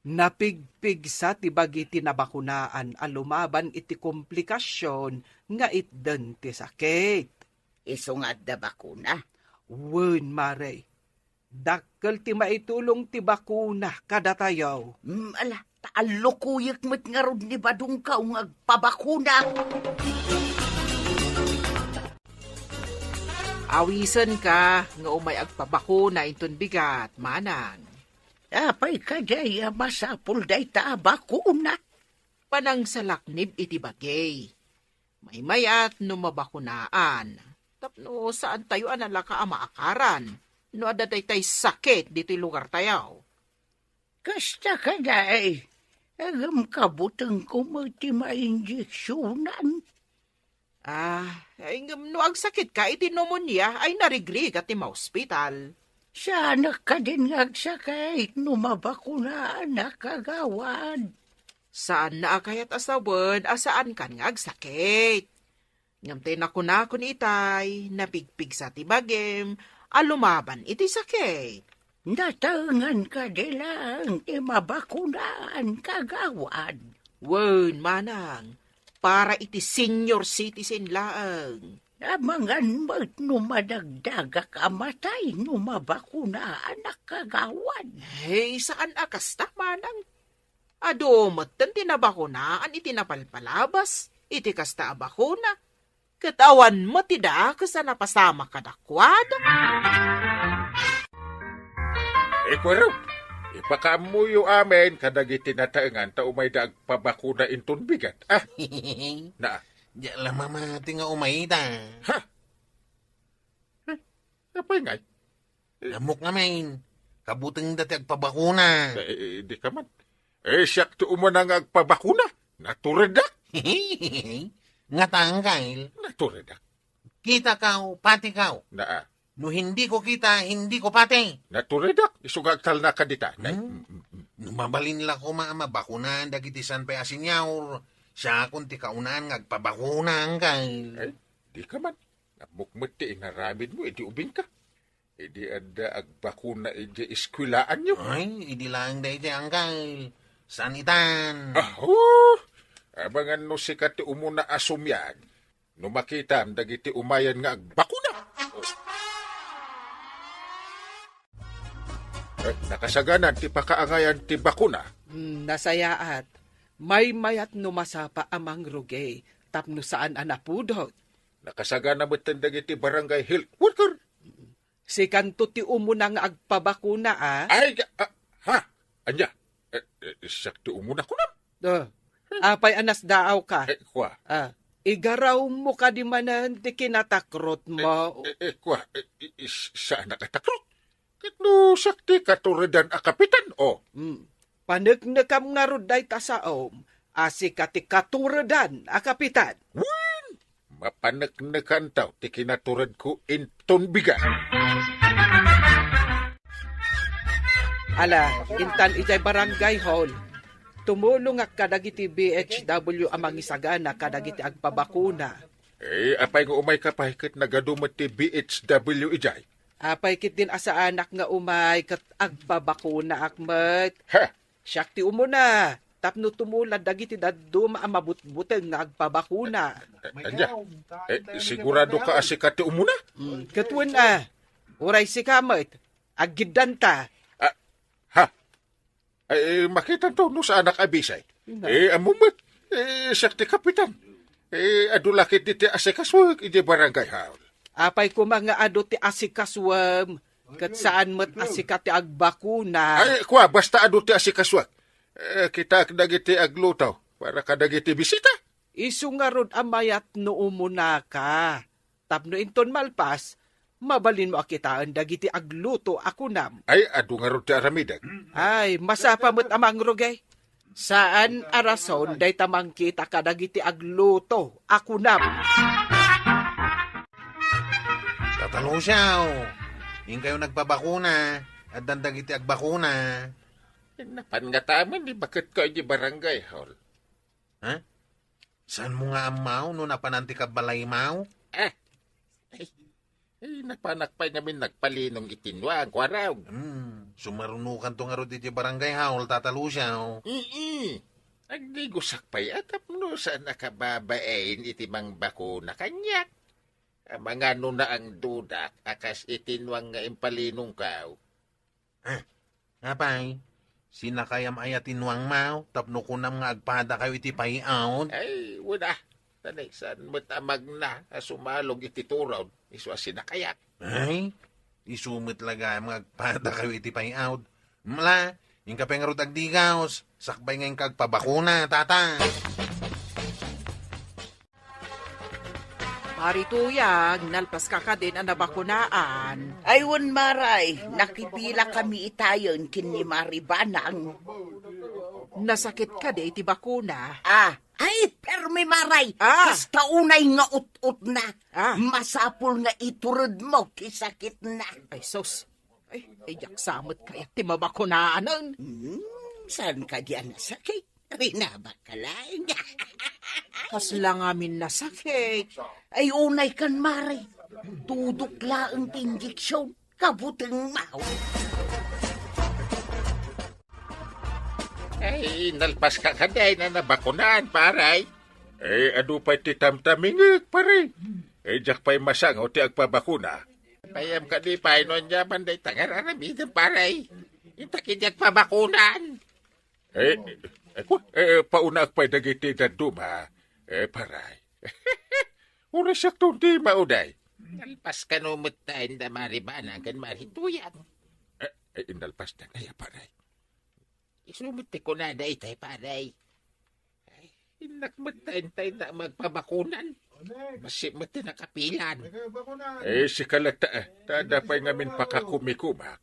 Napigpigsa ti bagi ti nabakunaan a lumaban iti komplikasion nga itden ti sakit. Isu nga adda bakuna? Wen, Mare. Dakkel ti maitulong ti bakuna kadatayo. Mm, ala, ta allukuyek met ngarud ni badongko nga agpabakuna. Awisenka nga umay agpabakuna inton bigat, manang. Apay kadi a masapul dayta a bakuna? Panangsalaknib iti bagi. Maymayat no mabakunaan, tapno saantayo a nalaka a maakaran no adda daytay sakit ditoy lugartayo. Kasta kadi, ngem kabutengko met ti mainjeksionan. Ah, ay, ngem no agsakitka iti pneumonia, ay narigrigat ti maospital. Saanak kadin nga agsakit no mabakunaanak, kagawad? Saanna a kayat a sawen a saankan nga agsakit. Ngem ti nakunakon itay, napigpigsa ti bagim a lumaban iti sakit. Nataengan kadi laeng ti mabakunaan, kagawad? Wen, manang, para iti senior citizen laeng. Amangan met no madagdagak a matay no mabakunaanak, kagawad. Hey, saan a kasta, manang. Adu metten ti nabakunaan iti napalpalabas iti kasta a bakuna, ket awan met ti dakes a napasamak kadakuada. Ikuero, ipakaammoyo amin kadagiti nataengan ta umayda agpabakuna inton bigat. Ah, na. Diak la mamati nga umayda. Ha? Eh, apay ngay? Ammok ngamin, kabutengda ti agpabakuna. Eh, eh, di ka man. Eh, siak ti umuna nga agpabakuna. Naturedak. Ngata, Angkel. Naturedak. Kita kaw, pati kaw. Naa. No hindi ko kita, hindi ko pati. Naturedak. Isu nga agtalna ka dita. Nay, Hmm? mm, mm, mm. No mabalin la koma a mabakunaan dagiti san pay a senior, siakon ti kaunaan nga agpabakuna, Angkel. Ay, di ka man. Ammok met ti inaramidmo, idi ubingka. Idi adda agbakuna idiay eskuelaanyo. Ay, idi laeng daydiay, Angkel. Saan itan? Aho! Amangan no sika ti umuna a sumiag, no makitam dagiti umayen nga agbakuna. Eh, nakasaganan ti pakaangayan ti bakuna. Hmm, nasayaat. Maymayat no masapa a mangrugi tapno saan a napudot. Nakasagana metten dagiti barangay health worker. Sikanto ti umuna nga agpabakuna, a? Ay, ah, ha? Ania? Eh, eh, siak ti umuna kunam? Ah, apay a nasdaawka? Eh, kua. Ah, igarawmo kadi manen ti kinatakrotmo? Eh, eh, eh, kua, eh, i-, i-, saanak a takrot? Ket no siak ti katuredan a kapitan, o. Hmm. Paneknekam ngarud dayta saom a sika ti katuredan a kapitan. Wen, mapaneknekantaw ti kinaturedko inton bigat. Ala, intan idiay barangay hall, tumulongak kadagiti B H W a mangisagana kadagiti agpabakuna. Eh, apay nga umayka pay ket nagadu met ti B H W idiay? Apay ketdin a saanak nga umay ket agpabakunaak met? Ha? Siak ti umuna, tapno tumulad dagiti dadduma a mabutbuteng nga agpabakuna. Eh, ania? Eh, siguradoka a sika ti umuna? Mm, ket wen a, uray sika met, aggiddanta. Ah, ha? Ay, makitanto no saanak a bisay. Nga. Eh, ammo met. Eh, siak ti kapitan. Eh, adu la ketdi ti asikasuek idiay barangay hall. Apay koma nga adu ti asikasuem, ket saan met a sika ti agbakuna. Ay, kua, basta adu ti asikasuek. Eh, kitaek dagiti agluto para kadagiti bisita. Isu ngarud a mayat no umunaka. Tapno inton malpas, mabalinmo a kitaen dagiti agluto a kunam. Ay, adu ngarud ti aramidek. Ay, masapa met a mangrugay. Saan a rason dayta mangkita kadagiti agluto a kunam. Tata Luciao, inkayo nagpabakuna, addan dagiti agbakuna. Napan ngatamen ni baketko idiay barangay hall. Ha? Saanmo nga ammaw no napanan ti kabbalaymaw? Ah, ay, ay, napanak pay ngamin nagpalinong iti nuang, kuarog. Hmm, sumarunokanto ngarud iti barangay hall, Tata Luciao. Ii, agdigosak pay a tapno saan a kababain iti mangbakuna kaniak. Amangan no naangdudak a kas iti nuang nga impalinongkaw. Ah, apay, sinakayam aya ti nuangmaw tapno kunam nga agpadakayo iti pay-awd? Ay, wen a. Tanay saan met a magna a sumalog iti turod, isu a sinakayak. Ay, isu met la gayam nga agpadakayo iti pay-awd. Mla, inka pay ngarud agdigaws, sakbay nga inka agpabakuna, tata. Mari Tuyang, nalpaska kadin a nabakunaan? Ay, wen, Maray, nakipila kami itayen ken ni Mari Banang. Nasakit kadi ti bakuna? Ah, ay, permi, Maray. Ah. Kasta unay nga ut-utna. Ah. Masapul nga ituredmo ti sakitna. Ay, sus. Ay, ay, diak sa met kayat ti mabakunaanen. Hmm, saan kadi a nasakit? Rinabak ka laeng. Kasla ngamin nasakit. Ay, unay kan, Mare. Tudok laeng ti injection. Kabutengmaw. Ay, nalpaska kadi a nabakunaan, pare. Eh, adu pay ti tamtamingek, pare. Eh, diak pay masango ti agpabakuna. Payam kadi pay no ania man dayta nga ar-aramidem, pare. Intak idi agpabakunan. Eh, eh, ku-, eh, paunaak pay dagiti dadduma. Eh, paray. Uray siakton ti mauday. Nalpas kano met tayo da Mari Banang ken Mari Tuyang. Eh, eh, inalpas da kaya, paray. Isu met ti kunada itay, paray. Ay, innak met tayo tayo na magpabakunan. Basi met ti nakapilan. Eh, sika latta, eh. Tada pay ngamin pakakumikumak.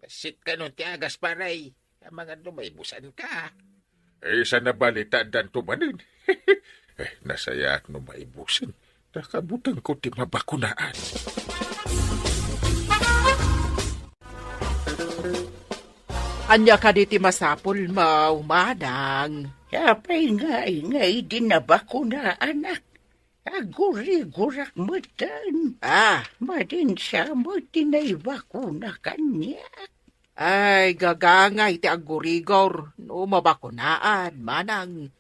Basit kano ti agas, paray. Amangan no maibusan ka. Eh, sana bali ta addanto manen. Eh, nasayaat no maibusan. Ta kabutengko ti mabakunaan. Ania kadi ti masapulmo, Manang? Apay ngay nga idi nabakunaanak? Aggurigurak metten. Ah. Madinsa met ti naibakuna kaniak. Ay, gagangay ti aggurigor no mabakunaan, Manang.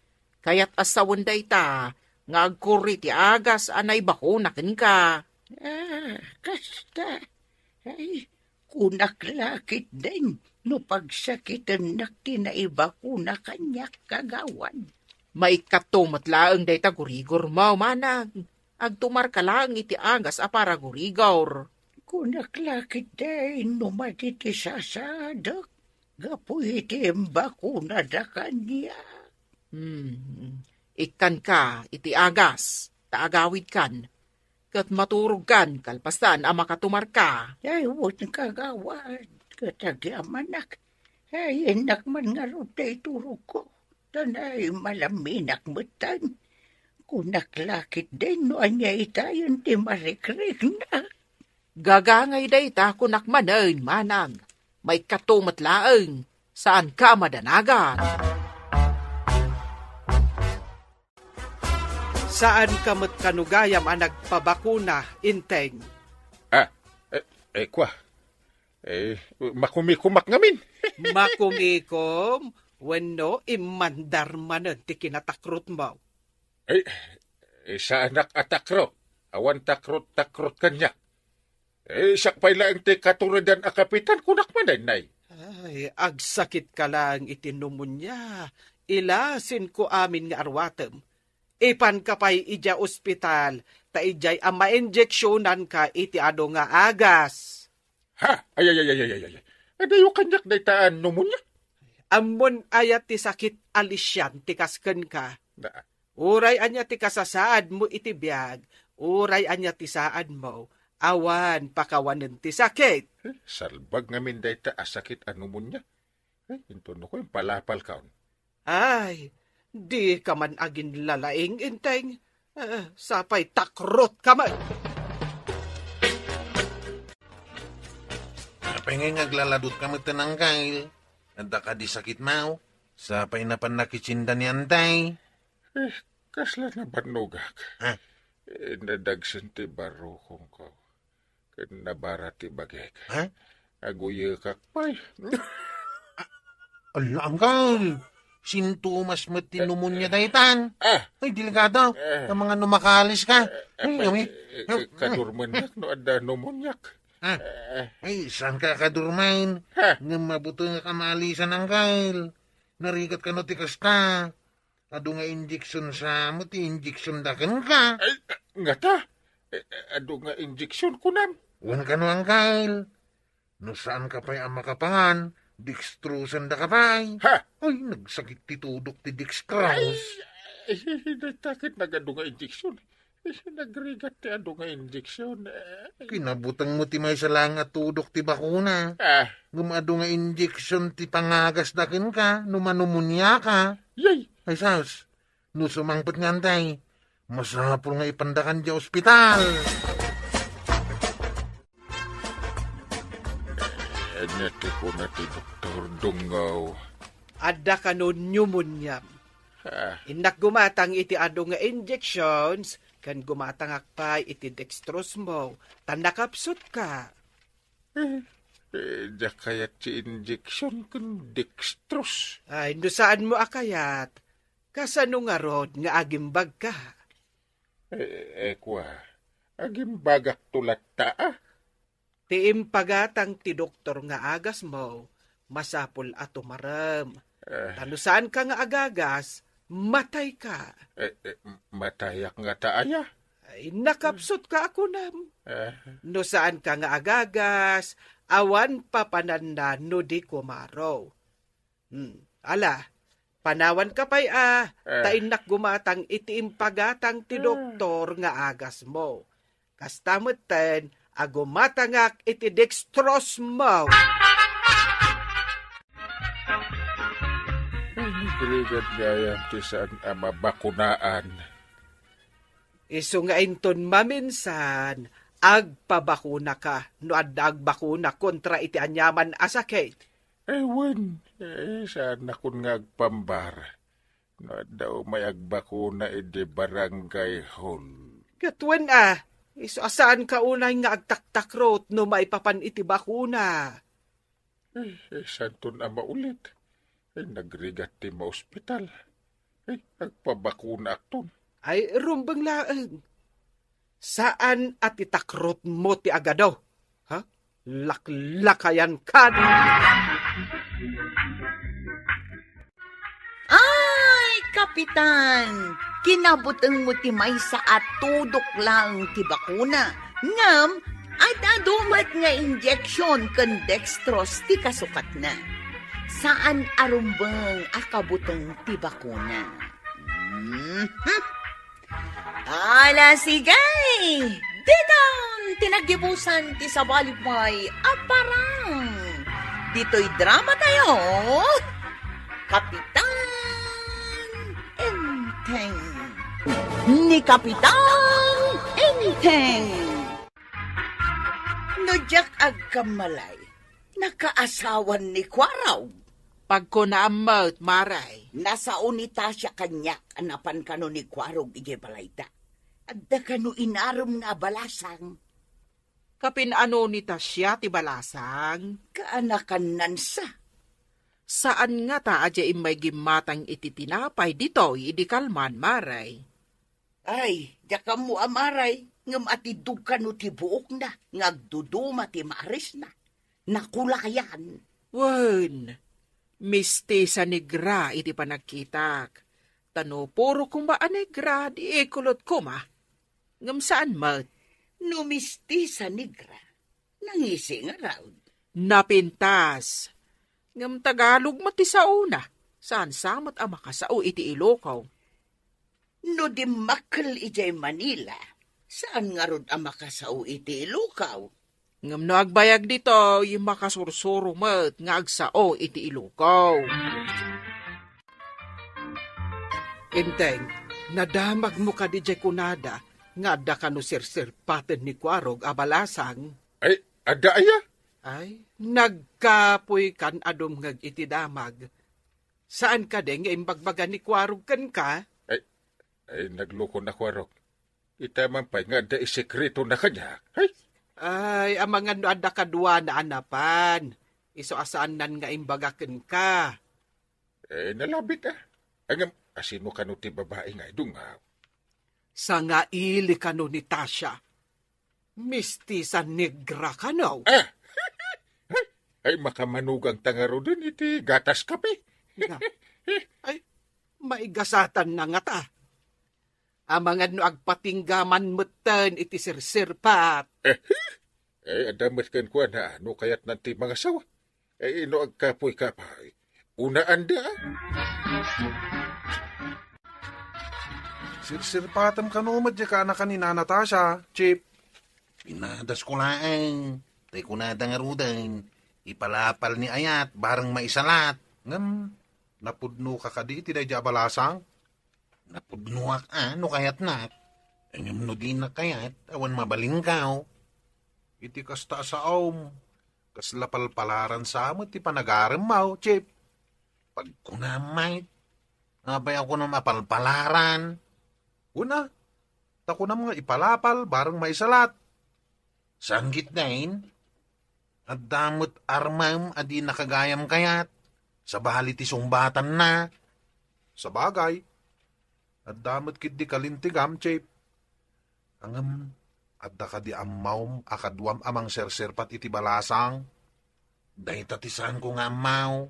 Kayat a sawen dayta nga agkurri ti agas a naibakuna kenka. Ah, kasta. Ay, kunak la ketdin no pagsakitennak ti naibakuna kaniak, kagawad. Maikkato met laeng dayta gurigormo, Manang. Agtumarka laeng iti agas a paragurigor. Kunak la ketdin no madi ti sasaadek. gapu iti imbakunada kaniak. Hmm. Ikkanka iti agas, ta agawidkan, ket maturogkan kalpasan a makatumarka. Ay, wen, kagawad, ket agyamanak. Ay, innak man ngarud ta iturogko. Ta naimalaminnak metten. Kunak la ketdin no ania itayen ti marikrikna. Gagangay dayta, kunak manen, manang. Maikkato met laeng, saanka a madanagan. Saanka met kano gayam a nagpabakuna, Enteng? Ah, eh, eh, kwa. Eh, makumikumak ngamin. Makumikom, wenno immandar manen ti kinatakrotmo? Eh, eh, saanak a takrot. Awan takrot-takrot kaniak. Eh, siak pay laeng ti katuredan a kapitan, kunak manen, nay. Ay, agsakitka laeng iti pneumonia. Ilasinko amin nga arwatem. Ipanka pay idiay ospital, ta idiay a mainjeksionanka iti adu nga agas. Ha? Ay, ay, ay, ay, ay, ay, ay. Adayo kaniak dayta a pneumonia? Ammon aya ti sakit a lisian ti kas kenka? Na- Uray ania ti kasasaadmo iti biag, uray ania ti saadmo, awan pakawanen ti sakit. Eh, salbag ngamin dayta a sakit a pneumonia. Eh, intono ko, impalapalka on. Ay, dika man aginlalaing, Enteng. Eh, sapay takrotka met. Apay ngay nga aglaladutka met, Angkel? Adda kadi sakitmo? Sapay napan nakisinda ni Antay? Eh, kasla nabannogak. Ah. Eh, nadagsen ti barukongko. Ken nabara ti bagek. Ha? Aguyekak pay. Ala, Angkel! Sintomas met ti pneumonia daytan. Ah! Ay, delikado. Eh. Amangan no makaliska. Eh, ay, apay, ami. Eh, eh, kadurmennak no adda pneumoniak. Ah. Eh. Ay, saanka kadurmen? Ha? Ngem mabutengak a maalisan, Angkel. Narigat kano ti kasta. Adu nga injeksion sa met ti injeksionda kenka. Ay, ngata? Eh, eh, adu nga injeksion, kunam? Wen kano, Angkel. No saanka pay a makapangan, dextrosendaka pay. Ha? Ay, nagsakit ti tudok ti dextrose. Ay, ay, ay, ay, dayta ket nagadu nga injeksion. Eh, nagrigat ti adu nga injeksion. Eh, kinabutengmo ti maysa laeng a tudok ti bakuna. Ah. Ngem adu nga injeksion ti pangagasda kenka no manumoniaka. Yay! Ay, sus, no sumangpet nga Antay, masapul nga ipandakan diay ospital. Ania ti kuna ti doktor, Dungaw? Adda kano pneumoniam. Ah. Innak gumatang iti adu nga injections, ken gumatangak pay iti dextrose mo, ta nakapsutka. Eh, eh, diak kayat ti injection ken dextrose. Ay, no saanmo a kayat, kasano ngarud nga agimbagka? Eh, eh, kua, agimbagakto latta, a. Ti impagatang ti doktor nga agasmo, masapul a tumarem. Eh. Ta no saanka nga agagas, matayka. Eh, eh, matayak ngata aya? Ay, nakapsutka a kunam. Eh. No saanka nga agagas, awan papananna no di kumaro. Hmm, ala, panawanka pay a, eh, ta innak gumatang iti impagatang ti, eh, doktor nga agasmo. Kasta metten a gumatangak iti dextrose mo. Ay, nagrigat gayam ti saan a mabakunaan. Isu nga inton maminsan, agpabakunaka no adda agbakuna kontra iti aniaman a sakit. Eh, wen, eh, saannakon nga agpambar no adda umay agbakuna idi barangay hall. Ket wen a, isu a saanka unay nga agtaktakrot no maipapan iti bakuna. Eh, eh, saanton a maulit? Eh, nagrigat ti maospital. Eh, agpabakunaakton. Ay, rumbeng laeng. Saan a ti takrotmo ti agado? Ha? Laklakayan kad. Ay, Kapitan! Kinabutengmo ti maysa a tudok laeng ti bakuna. Ngem, ad-adu met nga injection ken dextrose ti kasukatna. Saan a rumbeng a kabuteng ti bakuna. Mhm. Ala, sige! Diton ti naggibusan ti sabali pay a parang. Ditoy drama tayo, Kapitan Enteng. Ni Kapitan Enteng. No diak agkammalay, nakaasawan ni Kuarog. Pagkunaam met, Mare. Nasao ni Tasha kaniak a napan kano ni Kuarog idiay balayda. Adda kano inaremna a balasang. Kapin-ano ni Tasha ti balasang? Kaanakannansa. Saan ngata a diay immay gimmatang iti tinapay ditoy idi kalman, Mare? Ay, diak ammo a, Mare, ngem atiddog kano ti buokna nga agduduma ti maarisna. Nakulayan. Wen, mistisa negra iti panagkitak. Ta no puro koma a negra, di ikulot koma. Ngem saan met. No mistisa negra, nangisi ngarud. Napintas. Ngem Tagalog met ti saona. Saan sa met a makasao iti Ilocao. No dimmakkel idiay Manila, saan ngarud a makasao iti Ilocao? Ngem no agbayag ditoy, makasursuro met nga agsao iti Ilocao. Enteng, nadamagmo kadi diay kunada nga adda kano serserpaten ni Kuarog a balasang? Ay, adda aya? Ay, nagkapoy kan a dumngeg iti damag. Saan kadi nga imbagbaga ni Kuarog kenka? Ay, ay, nagloko na Kuarog. Ita man pay nga adda isekreto na kaniak. Ay! Ay, amangan no adda kaduana a napan. Isu a saannan nga imbaga kenka. Eh, nalabit, ah. Ngem, asino kano ti babai nga idungaw? Sangaili kano ni Tasha. Mistisa negra kano? Ah! Ay, makamanugang ta ngaruden iti gatas kape. Nga. Ay, maigasatan na ngata. Amangan no agpatinggaman metten iti serserpat. Eh, eh, adda met kenkuana, no kayatnan ti mangasawa. Eh, no agkapoy ka pay, unaanda. Serserpatem kano met diay kaanakan ni Nana Tasha, Chip. Pinadasko laeng, tay kunada ngaruden, ipalapal ni ayat, bareng maisalat. Ngem, napudnoka kadi iti daydiay a balasang? Napudnoak a no kayatnak. Ngem no dinak kayat, awan mabalinkaw. Iti kasta a saom, kasla palpalaran sa met ti panagaremmaw, Chip. Pagkunam met, apay a kunam a palpalaran? Kuna, ta kunam nga ipalapal bareng maisalat. Saan ketdin, adda met armem a di nakagayam kayat, sabali ti sungbatanna. Sabagay, adda met ketdi kalintegam, Chip. Ngem, adda kadi ammom a kaduam a mangserserpat iti balasang? Dayta ti saanko nga ammo.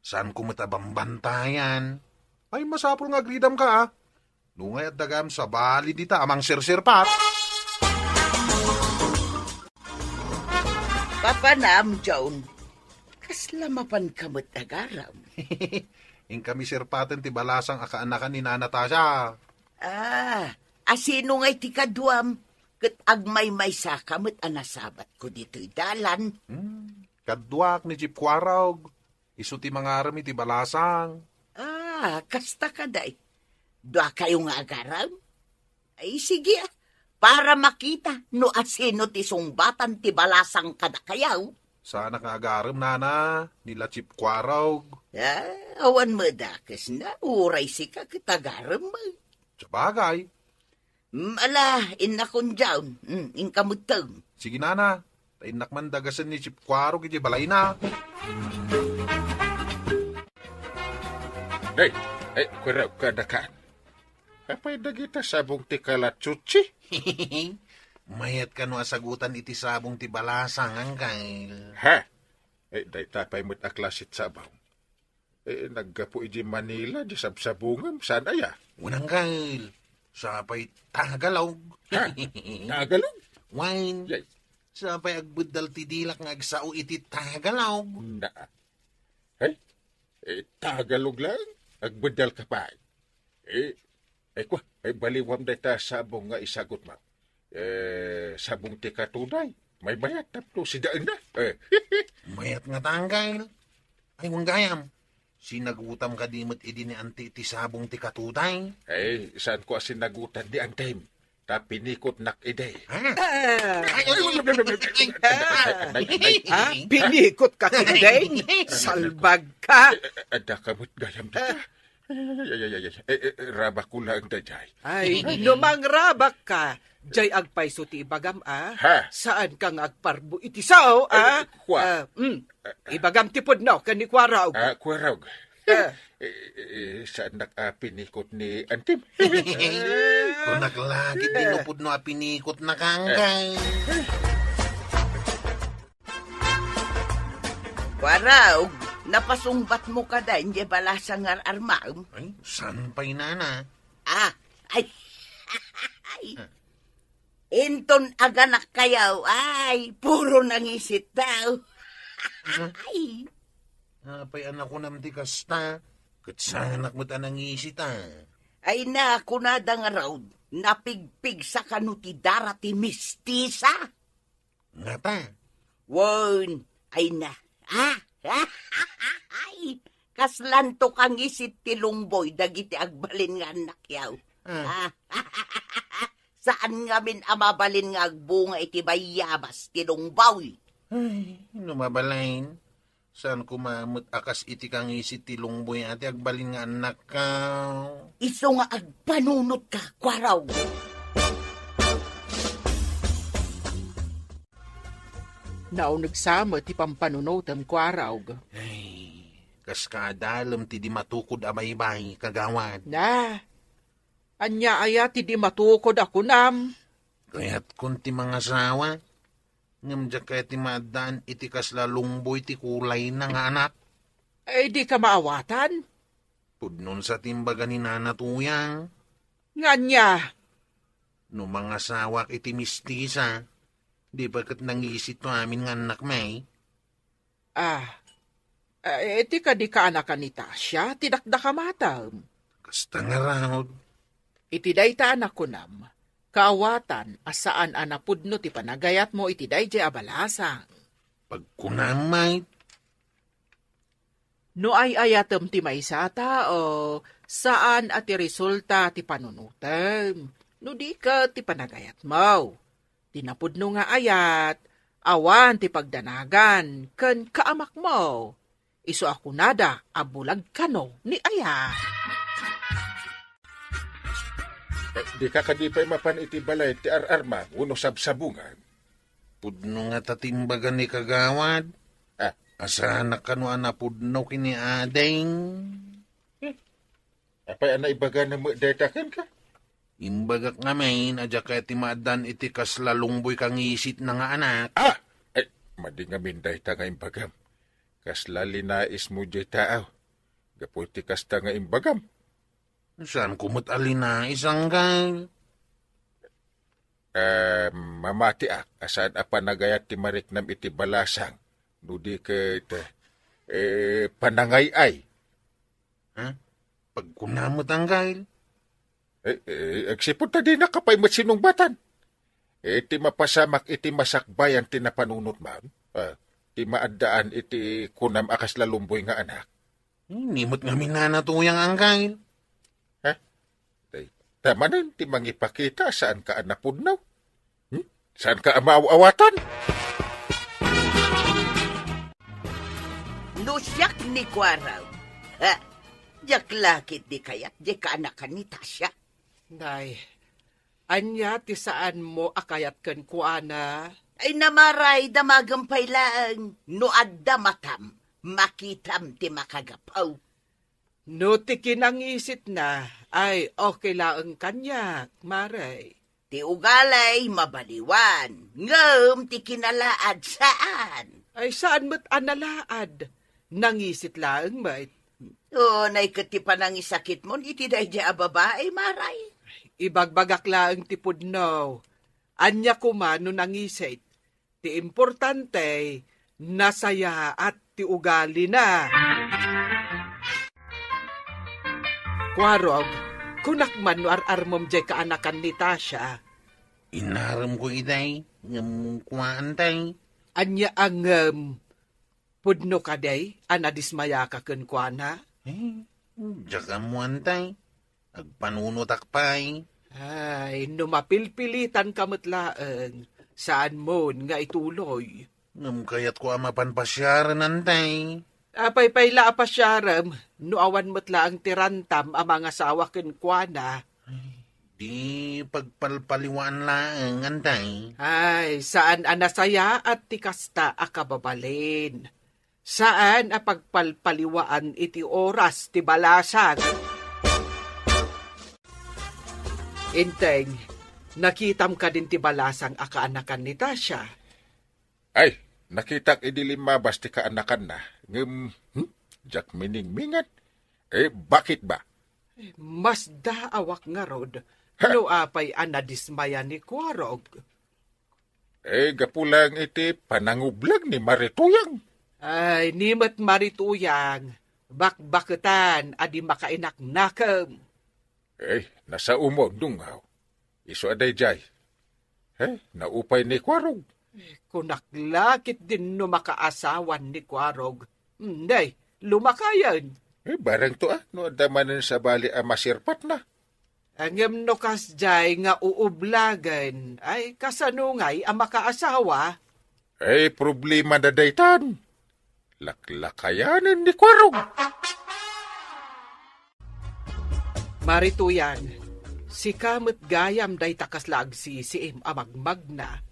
Saanko met a bambantayan. Ay, masapul nga agridamka, a. Nungay adda gayam sabali dita a mangserserpat. Papanam, John. Kasla mapanka met agarem. Inkami serpaten ti balasang a kaanakan ni Nana Tasha. Ah, asino ngay ti kaduam? Ket agmaymaysaka met a nasabatko ditoy dalan. Hmm, kaduak ni Chip Kuarog. Isu ti mangarem iti balasang. Ah, kasta kadi. Duakayo nga agarem? Ay, sige, a. Para makita no asino ti sungbatan ti balasang kadakayo. Saanak nga agarem, nana, ni la Chip Kuarog. Ah, awan met a dakesna, uray sika ket agarem. Sabagay. Mm, ala, innakon diaon. Mm, inka metten. Sige, nana. Ta innak man dagasen ni Chip Kuarog iti balayna. Day, ay, Kuarog, kadakan. Apay dagita sabong ti kalatsutsi? Mayat kano a sagutan iti sabong ti balasang, Angkel. Ha? Eh, dayta pay met a klasit sabong. Eh, naggapu iti Manila, di sabsabongem, saan aya? Wen, Angkel, sapay Tagalog. Ha? Tagalog? Wen. Yay. Sapay agbeddal ti dilak nga agsao iti Tagalog. Na. Hey, Eh, Tagalog lang, agbeddal ka pay. Eh, eh, kwa, eh, baliwam dayta sabong nga isagutmo. Eh, sabong ti katuday. Maymayat tapno sidaenna. Eh. Mayat nga tanggal. Ay, wen gayam. Sinagutam kadi met idi ni Anti ti sabong ti katuday? Eh, saanko a sinagutan ni Antim. Ta pinikotnak idi. Ha? Ah. Ay, ay, ay, ay, ay, ay, ay, ay, ay, ay, ay. Ha? Pinikot ka kadi? Salbag ka. Eh, eh, adda ka met gayam dita. Ay, ay, ay, ay, ay. Eh, eh, rabak ko lang dayjay. Ay, no mangrabak ka, jay agpayso ti ibagam, a? Ha? Saan ka nga agparbo iti sao, a? Eh, kwa. Ah, mm. Ibagam ti pudno ken ni Kuarog. Ah, Kuarog. Ah. Eh, eh, eh, saannak a pinikot ni Antim? Kunak la, ket di no pudno a pinikotnak, anggal. Kuarog, napasungbatmo kada idiay balasang nga ar-armam? Ay, saan pay, nana? Ah, ay. Ay. Ah. Inton aganakkayo, ay, puro nangisit daw. Ah. Ay. Apay a nakunam ti kasta? Ket saanak met a nangisit, a. Ay na, kunada ngarud, napigpigsa kano ti dara ti mistisa? Ngata? Wen, ay na. Ah? Ay, kaslanto kangisit ti lungboy dagiti agbalin nga annakyaw. Ah. Ah. Saan ngamin a mabalin nga agbunga iti bayabas ti lungboy? Ay, no mabalin, saan koma met a kas iti kangisit ti lungboy a ti agbalin nga annakkaw? Isu nga agpanunotka, Kuarog. Nauneg sa met ti pampanunotem, Kuarog. Ay, kas kaadalem ti di matukod a baybay, kagawad. Na, ania aya ti di matukod a kunam? Kayatkon ti mangasawa, ngem diak kayat ti maaddaan iti kasla lungboy ti kulayna nga anak. Ay, di ka maawatan? Pudnon sa ti imbaga ni Nana Tuyang. Nga ania? No mangasawak iti mistisa, di pay ket nangisit to amin nga annakmi? Ah, eh, ti kadi kaanakan ni Tasha, ti dakdakamatem. Kasta ngarud. Iti dayta a nakunam, kaawatan a saan a napudno ti panagayatmo iti daydiay a balasang. Pagkunam, Mike. No ay-ayatem ti maysa a tao, saan a ti resulta ti panunotem, no di ket ti panagayatmo. Ti napudno nga ayat, awan ti pagdanagan ken kaamakmo. Isu a kunada a bulag kano ni ayat. Eh, di ka kadi pay mapan iti balay ti ar-arma wenno sabsabungan? Pudno ngata ti imbaga ni kagawad. Ah. Asanak kano a napudno ken ni ading. Hmm. Apay a naibagana met dayta kenka? Imbagak ngamin a diak kayat ti maaddaan iti kasla lungboy kangisitna nga anak. Ah! Eh, madi ngamin dayta nga imbagam. Kasla linaismo diay taaw. Gapu iti kasta nga imbagam. Saanko met a linais, anggal. Eh, mamatiak a saan a panagayat ti mariknam iti balasang, no di ket, eh, panangay-ay. Ha? Pagkunam met, anggal. Eh, eh, agsipud ta dinaka pay met sinungbatan. Eh, ti mapasamak iti masakbayan ti napanunotmam, ah, ti maaddaan iti kunam a kasla lungboy nga anak. Hmm, ni met ngamin nanatuyang, anggal. Ha? Tay, ta manen ti mangipakita a saanka a napudno? Hmm? Saanka a maaw-awatan? No siak ni Kuarog, ha? Diak la ket di kayat diay kaanakan ni Tasha. Nay, ania ti saanmo a kayat kenkuana? Ay, Mare, damagem pay laeng. No adda matam, makitam ti makagapu. No ti kinangisitna, ay, okay laeng kaniak, Mare. Ti ugali, mabaliwan. Ngem ti kinalaad, saan. Ay, saan met a nalaad? Nangisit laeng met. Unay ket ti panangisakitmon iti daydiay a babai, Mare. Ibagbagak laeng ti pudno. Ania koma no nangisit? Ti importante, nasayaat ti ugalina. Kuarog, kunak man no ar-armem diay kaanakan ni Tasha. Inaremko idiay, ngem kua, Antay. Ania a ngem? Pudno kadi a nadismayaka kenkuana? Eh, diak ammo, Antay. Agpanunotak pay. Ay, no mapilpilitanka met laeng, saanmon nga ituloy. Ngem kayatko a mapan pasiaren, Antay. Apay pay la a pasiarem, no awan met laeng ti rantam a mangasawa kenkuana? Di pagpalpaliwaan laeng, Antay. Ay, saan a nasayaat ti kasta a kababalin. Saan a pagpalpaliwaan iti oras ti balasang. Inteng, nakitam kadin ti balasang a kaanakan ni Tasha? Ay, nakitak idi limmabas ti kaanakanna. Ngem, hmm? Diak miningmingan. Eh, bakit ba? Masdaawak ngarud. Ha? No apay a nadismaya ni Kuarog? Eh, gapu lang iti panangublag ni Marituyang. Ay, ni met Marituyang, bakbaketan a di makainaknakem. Eh, nasaomon, dungaw. Isu a daydiay. Eh, naupay ni Kuarog. Eh, kunak la ketdin no makaasawan ni Kuarog. Hmm, day, lumakayen. Eh, barangto a, no adda manen sabali a masirpatna. Ngem no kasdiay nga uublagen, ay kasano ngay a makaasawa? Ay, problema na daytan. Laklakayanen ni Kuarog. Marituyang, sika met gayam dayta kasla agsisiim a magmagna.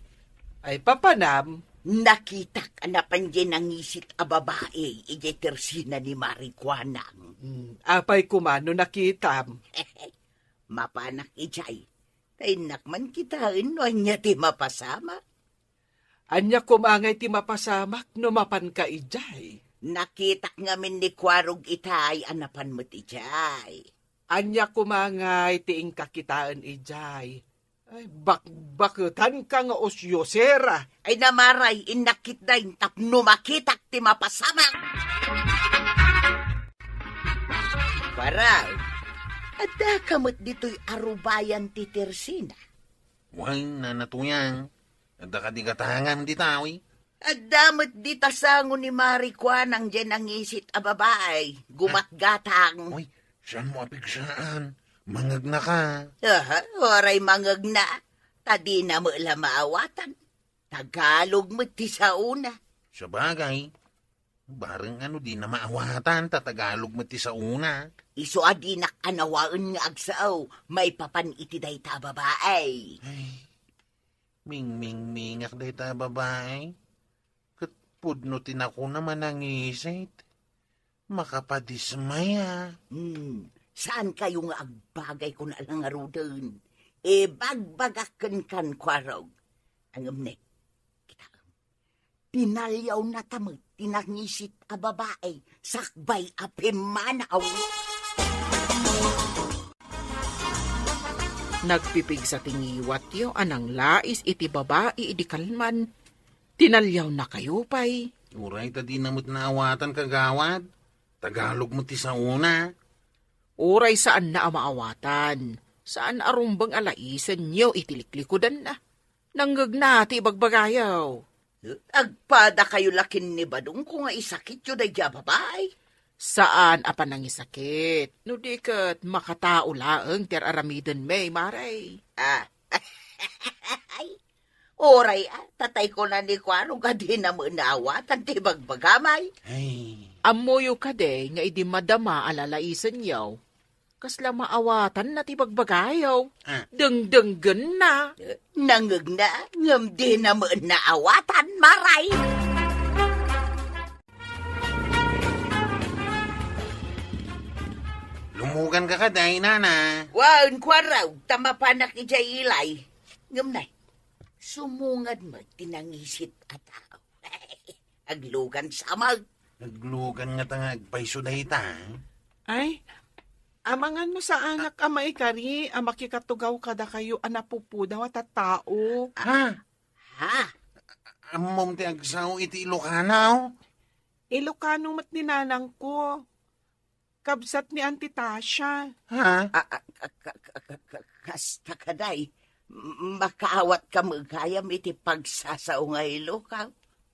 Ay, papanam? Nakitak a napan diay nangisit a babai idiay tersina ni Mari Kuanang. Hmm, apay koma no nakitam? Mapanak idiay. Ta innak man kitaen no ania ti mapasamak. Ania koma ngay ti mapasamak no mapanka idiay? Nakitak ngamin ni Kuarog itay a napan met idiay. Ania koma ngay ti inka kitaen idiay? Ay, bakbaketanka nga usyosera. Ay, namaray, innak ketdin tapno makitak ti mapasamak. Kuarog, addaka met ditoy a rubayan ti tersina? Wen, Nana Tuyang, adda kadi gatangam dita, wi? Adda met dita sango ni Mari Kuanang diay nangisit a babai, gumatgatang. Uy, saanmo a pigsaan? Mangegnaka. Aha, uray mangegna. Ta dina met la maawatan. Tagalog met ti saona. Sabagay, bareng no dina maawatan, ta Tagalog met ti saona. Isu a dinak a nawaen nga agsao maipapan iti dayta a babai. Ay, mingmingmingak dayta a babai. Ket pudno ti nakuna manangisit. Makapadismaya. Hmm, saankayo nga agbagay kuna la ngaruden. Ibagbagak kenkan, Kuarog. Ngem ne, kitaem. Tinaliawnata met ti nangisit a babai sakbay a pimmanaw. Nagpipigsa ti ngiwatyo a nanglais iti babai idi kalman. Tinaliawnakayo pay. Uray ta dina met naawatan, kagawad. Tagalog met ti saona. Uray saanna a maawatan, saan a rumbeng a laisenyo iti liklikudanna. Nangngegna ti ibagbagayo. Agpadakayo la ken ni Badongko nga isakityo daydiay a babai? Saan a panangisakit, no di ket makatao laeng ti ar-aramidenmi, Mari. Ah. Uray, a, tatay kuna ni Kuarog a dina met naawatan ti bagbagamay. Ay. Ammoyo kadi nga idi madama a lalaisenyo, kasla maawatanna ti bagbagayo. Ah. Dengdenggenna. Eh, nangngegna, ngem dina met naawatan, Mari. Lumuganka kadi, Nana. Wen, Kuarog, ta mapanak idiay ilay. Ngem ne, sumungad met ti nangisit a tao. Aglugan sa mag- Aglugan ngata nga agpayso dayta. Ay, amangan no saanak a maikari a makikatugaw kadakayo a napupudaw a tattao. Ha? Ha? Ammom ti agsao iti Ilocano? Ilocano met ni nanangko. Kabsat ni Auntie Tasha. Ha? A, a, a, ka, ka, ka, ka, kasta kadi, m-, makaawatka met gayam iti pagsasao nga ilokaw?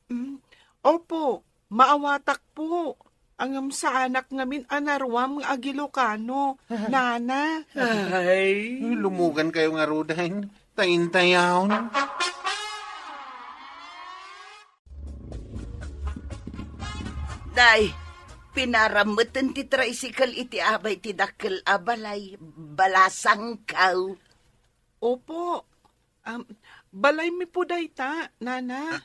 Mm, opo, maawatak po. Ngem saanak ngamin a naruam nga ag-Ilokano, Nana. Ay. Ay, lumugankayo ngaruden, ta intayon. Day, pinaram metten ti tricycle iti abay ti dakkel a balay, balasangkaw. Opo. Um, balaymi po dayta, Nana.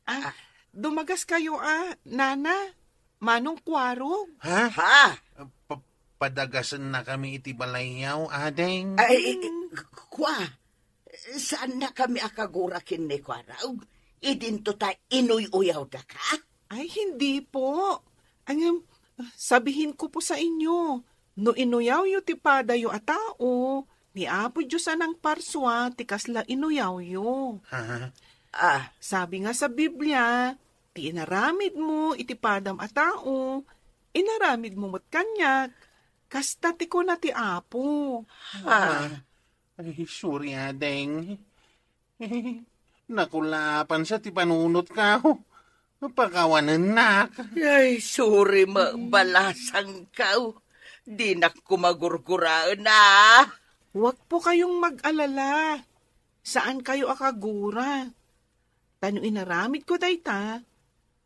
Ah, dumagaskayo a, Nana. Manong Kuarog. Ha? Ha? Pa-, padagasennakami iti balayyaw, ading. Ay, i-, i-, kua. Saannakami a kagura ken ni Kuarog? Idinto ta inuy-uyawdaka? Ay, hindi po. Ngem, sabihinko po sa inyo, no inuyawyo ti padayo a tao, ni Apo Dios a nangparsua ti kasla inuyawyo. Ha? Ah, sabi nga sa Biblia, ti inaramidmo iti padam a tao, inaramidmo met kaniak. Kasta ti kuna ti Apo. Ha? Ay, sorry, ading. Nakulaapansa ti panunotkaw. Pakawanennak. Ay, sorry, mabalasangkaw. Dinak koma gurguraen, a. Huwag po kayong mag-alala. Saankayo a kagura. Ta no inaramidko dayta,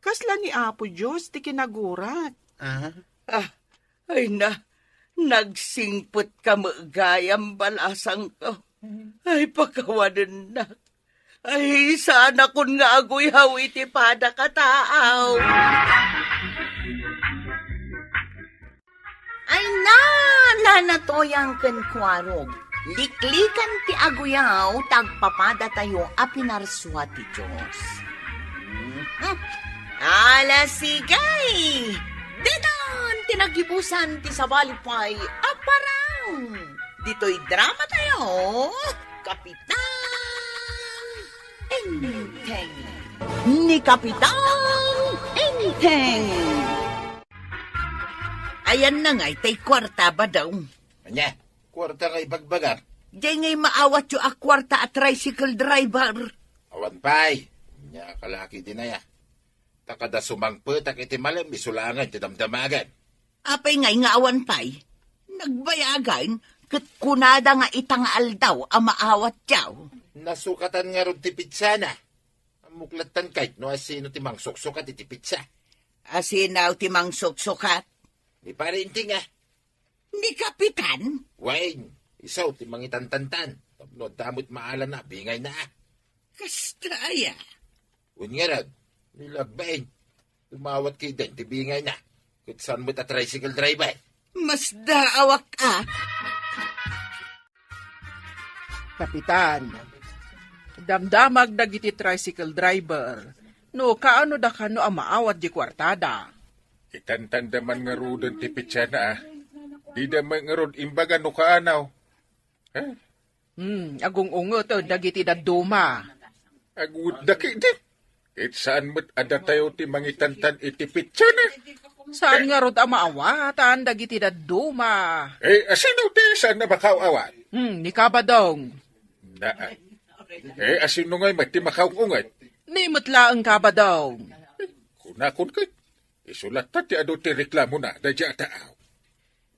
kasla ni Apo Dios ti kinagurak. Ah? Ah, ay na, nagsingpetka met gayam, balasangko. Ay, pakawanennak. Ay, saanakon nga aguyhaw iti padak a taaw. Ay na, Nana Toyang ken Kuarog, liklikan ti aguyaw ta agpapadatayo a pinarsua ti Dios. Hmm. Ala, sige! Ditan ti nagibusan ti sabali pay a parang. Ditoy drama tayo, Kapitan Enteng. Ni Kapitan Enteng. Ayan na ngay tay kuarta, Badong. Ania? Kuarta nga ibagbagam? Diay ngay maawatyo a kuarta a tricycle driver. Awan pay. Ania, kalaki din aya. Ta kada sumangpetak iti malem, isu laengen ti damdamagan. Apay ngay nga awan pay? Nagbayagan, ket kunada nga ita nga aldaw a maawatyo. Nasukatan ngarud ti pitsana. Ammok latta kayat no asino ti mangsuksukat iti pitsa. Asino ti mangsuksukat? Ni Pare Inting a. Ni Kapitan? Wen, isu ti mangitantantan. Tapno adda met maalana, bingayna. Kasta aya? Wen ngarud, ni Lagbain. Tumawat kayden ti bingayna. Ket saan met a tricycle driver? Masdaawak a. Kapitan, damdamag dagiti tricycle driver no kaano da kano a maawat di kuartada. Itantanda man ngaruden ti pitsana, a. Dida met ngarud imbaga no kaano. Eh? Hmm, agung-unget dagiti dadduma. Agudda ketdi. Ket saan met a datayo ti mangitantan iti pitsana. Saan ngarud a maawatan dagiti dadduma. Eh, asino ti saan a makaawat? Hmm, ni Kabadong. Na, eh, asino ngay met ti makaung-unget? Ni met laeng Kabadong. Kunakon ket, isu latta ti adu ti reklamona daydiay a taaw.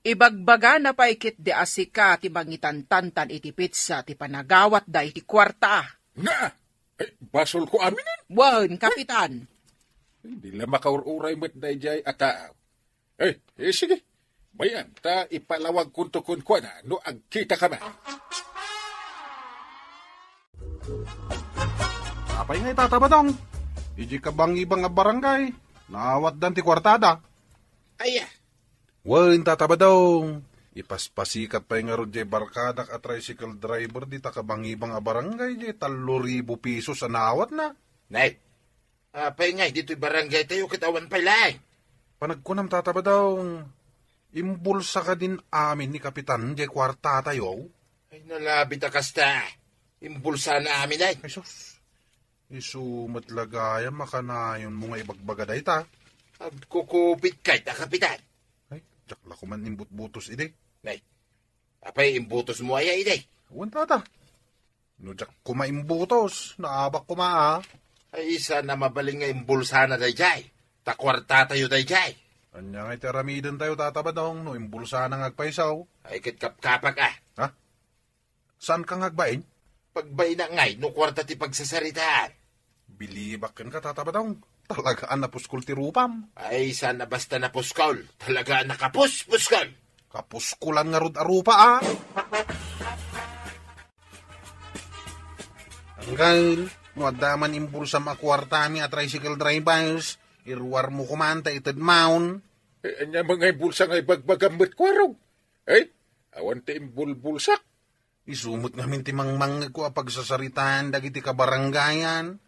Ibagbagana pay ketdi a sika ti mangitantantan iti pitsa ti panagawatda iti kuarta. Na, eh, basolko aminen? Wen, Kapitan. Di la makaur-uray met daydiay a taaw. Eh, eh, sige. Mayan, ta ipalawagkonto kenkuana no agkitakami. Apay ngay, Tata Badong? Idiay kabangibang a barangay, naawatdan ti kuartada. Aya. Wen, Tata Badong. Ipaspasikat pay ngarud diay barkadak a tricycle driver dita kabangibang a barangay, diay tallo ribu pesos a naawatna. Nay, apay ngay ditoy barangay tayo ket awan pay laeng? Panagkunam, Tata Badong, imbulsa kadin amin ni Kapitan diay kuarta tayo? Ay, nalabit a kasta. Imbulsana amin ay. Ay, sus. Isu met la gayam a kanayonmo nga ibagbaga dayta. Agkukupit kayta, Kapitan. Ay, Diak la koma imbutbutos idi. Nay, apay imbutosmo aya idi? Wen, tata. No diak koma imbutos, naabak koma a. Ay, saan a mabalin nga imbulsana daydiay. Ta kuartatayo daydiay. Ania nga iti aramidentayo, Tata Badong, no imbulsana nga agpayso? Ay, ket kapkapak a. Ha? Saanka nga agbain? Pagbaina ngay no kuarta ti pagsasaritaan. Bilibak kenka, Tata Badong. Talaga a napuskol ti rupam. Ay, saan a basta napuskol. Talaga a nakapuspuskol. Kapuskolan ngarud a rupa, a. Anggal, no adda man imbulsam a kuartami a tricycle drivers, iruarmo koman ta itedmon. Eh, ania man nga imbulsa nga ibagbagam met, Kuarog? Eh, awan ti imbulbulsak. Isu met ngamin ti mangmangngegko a pagsasaritaan dagiti kabarangayan,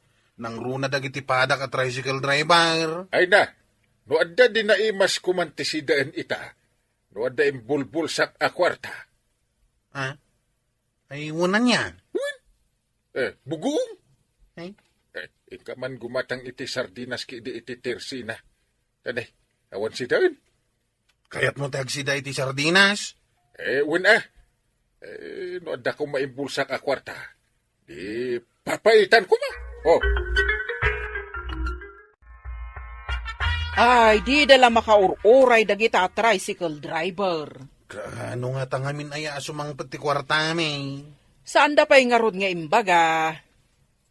nangruna dagiti padak a tricycle driver. Ay na, no adda di naimas koman ti sidaen ita, no adda imbulbulsak a kuarta. Ha? Ay, wen ania? Wen? Eh, bugoom? Ay? Eh, inka man gumatang iti sardinas ket di iti tersina. Ania, awan sidaen? Kayatmo ti agsida iti sardinas? Eh, wen a. Eh, no adda koma imbulsak a kuarta, di papaitan koma. Oh. Ay, dida la makaur-uray dagita a tricycle driver. Kaano ngata ngamin aya a sumangpet ti kuartami? Saanda pay ngarud nga imbaga.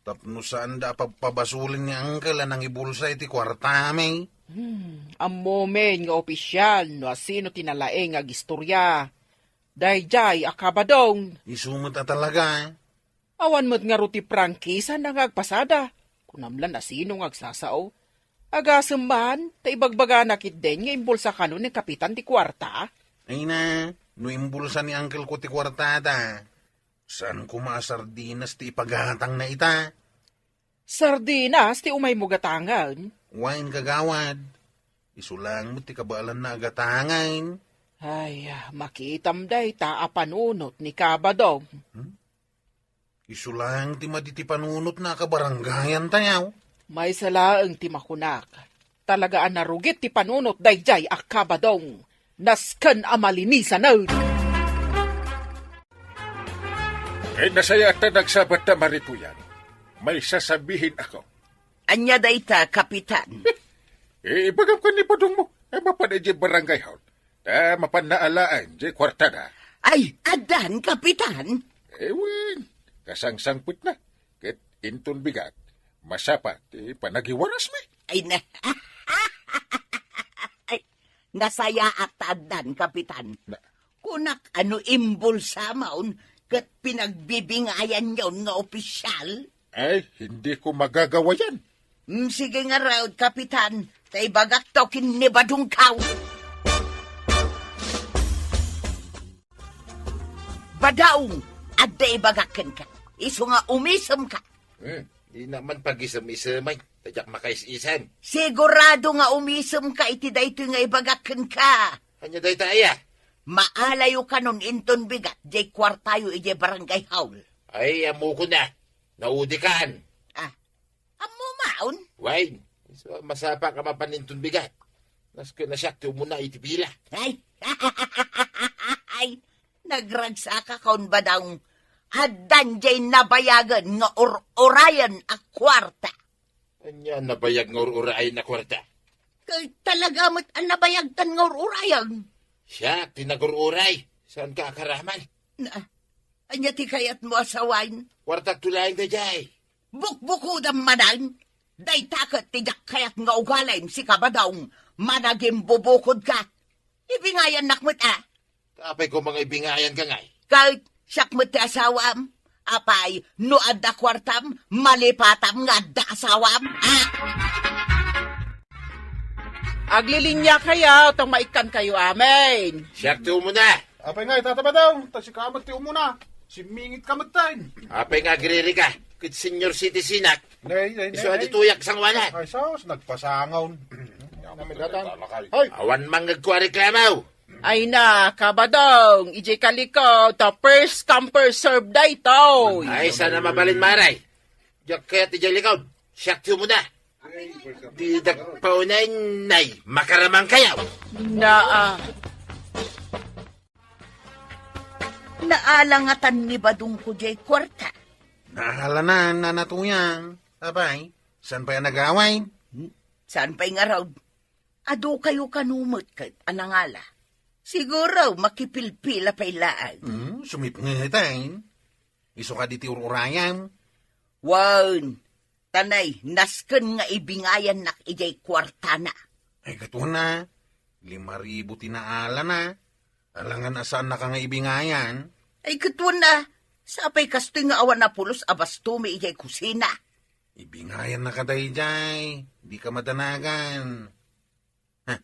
Tapno saanda a pabpabasolen ni Angkel a nangibulsa iti kuartami. Hmm, ammomin nga opisyal no asino ti nalaing nga agistorya. Daydiay a kabadong. Isu met a talaga. Awan met ngarud ti prangkisana nga agpasada. Kunam la no asino nga agsasao. Agasem man, ta ibagbagana ketdin nga imbulsa kano ni Kapitan ti kuarta. Ay na, no imbulsa ni Angkelko ti kuartada, saan koma a sardinas ti ipagatangna ita? Sardinas ti umaymo gatangen? Wen, kagawad. Isu laeng met ti kabaelanna a gatangen. Ay, makitam dayta a panunot ni Kabadong. Hmm? Isu laeng ti madi ti panunotna a kabarangayantayo. Maysa laeng ti makunak. Talaga a narugit ti panunot daydiay a Kabadong. Nasken a malinisanen. Eh, nasayaat ta nagsabat ta, Marituyan. May sasabihin ako. Ania dayta, Kapitan? Eh, ibagam ken ni Badongmo. Eh, mapan idiay barangay hall. Ta mapan alaen diay kuartada. Ay, addan, Kapitan? Eh, wen, kasangsangpetna. Ket inton bigat, masapa ti panagiwarasmi. Ay, na. Ay, nasayaat ta addan, Kapitan. Na. Kunak a no imbulsamon ket pinagbibingayanyon nga opisyal? Ay, hindi ko magagawa yan. Mm, sige ngarud, Kapitan, ta ibagakto ken ni Badongko. Badong, adda ibagak kenka. Isu nga umisemka. Hmm, dina man pagisem-isemay, ta diak makaisisem. Sigurado nga umisemka iti daytoy nga ibagak kenka. Ania dayta aya? Maalayo kanon inton bigat diay kuartayo idiay barangay hall. Ay, ammokon a. Naudikan. Ah, ammo maon? Wen, isu a masapaka mapan inton bigat. Nasken a siak ti umuna iti pila. Ay, ay, nagragsakakon, Badong. Addan diay nabayagen nga ur-urayen a kuarta. Ania nabayag nga ur-urayen a kuarta? Kay talaga met a nabayagtan nga ur-urayen. Siak ti nagur-uray. Saanka a karaman? Na, ania ti kayatmo a sawen? Kuartak to laeng daydiay. Bukbukodam manen. Dayta ket ti diak kayat nga ugalim, sika, Badong. Managimbubukodka. Ibingayannak met a. Apay koma nga ibingayanka ngay? Ket siak met ti asawam. Apay, no adda kuartam, malipatam nga adda asawam. Ah! Aglilinia kayo, ta maikkan kayo amin. Siak ti umuna. Apay nga, Tata Badong, ta sika met ti umuna. Simmingit ka met ten. Apay nga agririka, ket senior citizenak. Nay, nay, nay, isu a nay. Ditoyak sanguanan. Ay, sus, nagpasangaw. Namidatang. Hay! Awan mangngegko a reklamo. Ay na, Kabadong, idiay kalikod, ta first come, first serve daytoy. Ay, saan a mabalin, Maray. Diak kayat idiay likod. Siak ti umuna. Didak paunay, nay, makaraman kayo. Naa. Naala ngatan ni Badongko jay kuarta. Naalanan, Nana Tuyang. Apay, saan pay a nagawid? Hmm? Saan pay ngarud? Adu kayo kano met ket a nangala. Siguro, makipilpila pay laeng. Hmm, sumipngeten. Isu kadi ti ur-urayam? Wen, tanay, nasken nga ibingayannak idiay kuartana. Ay, ket wen a, lima ribu ti naalana. Alangan a saannaka nga ibingayan. Ay, ket wen a, sapay kastoy nga awan a pulos a bastomi idiay kusina. Ibingayannaka daydiay, dika madanagan. Ha?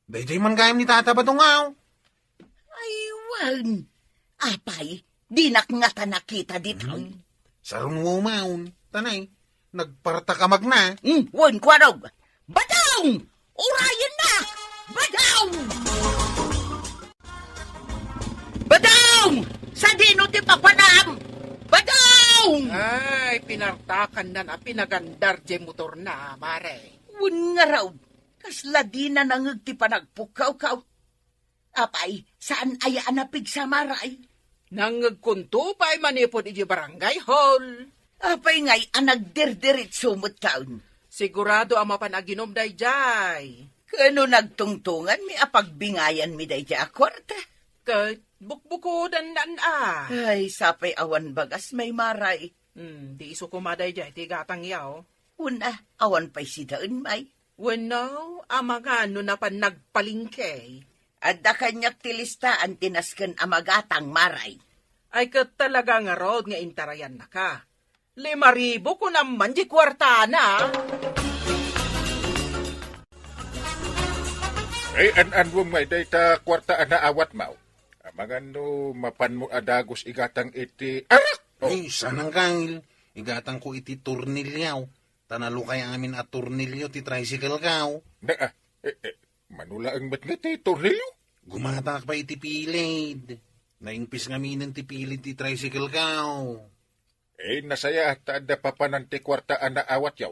Daydiay man gayam ni Tata Badong, aw? Ay, wen. Apay, dinak ngata nakita ditoy. Hmm. Sarunwo maon. Tanay, nagpartak a magna. Hmm, wen, kuarog. Badong! Urayennak! Badong! Badong! Sadino ti papanam? Badong! Ay, pinartakannan a pinagandar jay motorna, mare. Wen ngarud, kasla dina nangngeg ti panagpukkawkaw. Apay, saan aya a napigsa, mare? Nangngegkonto pay manipud idiay barangay hall. Apay ngay a nagdirdiritso metten? Sigurado a mapan aginom daydiay. Ket no nagtungtunganmi a pagbingayanmi daydiay a kuarta? Ket bukbukodannan a. Ay, sapay awan bagas, may, mare. Hmm, di isu koma daydiay ti gatangyo. Wen a, awan pay sidaen, may. Wenno, amangan no napan nagpalengke. Adda kaniak ti listaan ti nasken a magatang, mare. Ay, ket talaga ngarud nga intarayannaka. Lima ribu kunam man di kuartana. Ay, an-anwem ngay dayta kuarta a naawatmo. Amangan no mapanmo a dagus igatang iti arak. Oh. Ay, saan, Angkel. Igatangko iti tornilyo. Ta nalukay amin a tornilyo ti tricycle-ko. Na, ah, eh, eh, mano laeng met nga ti tornilyo? Gumatak pay iti pilid. Naingpis ngaminen ti pilid ti tricycle-ko. Eh, nasayaat ta adda papanan ti kuarta a naawatyo.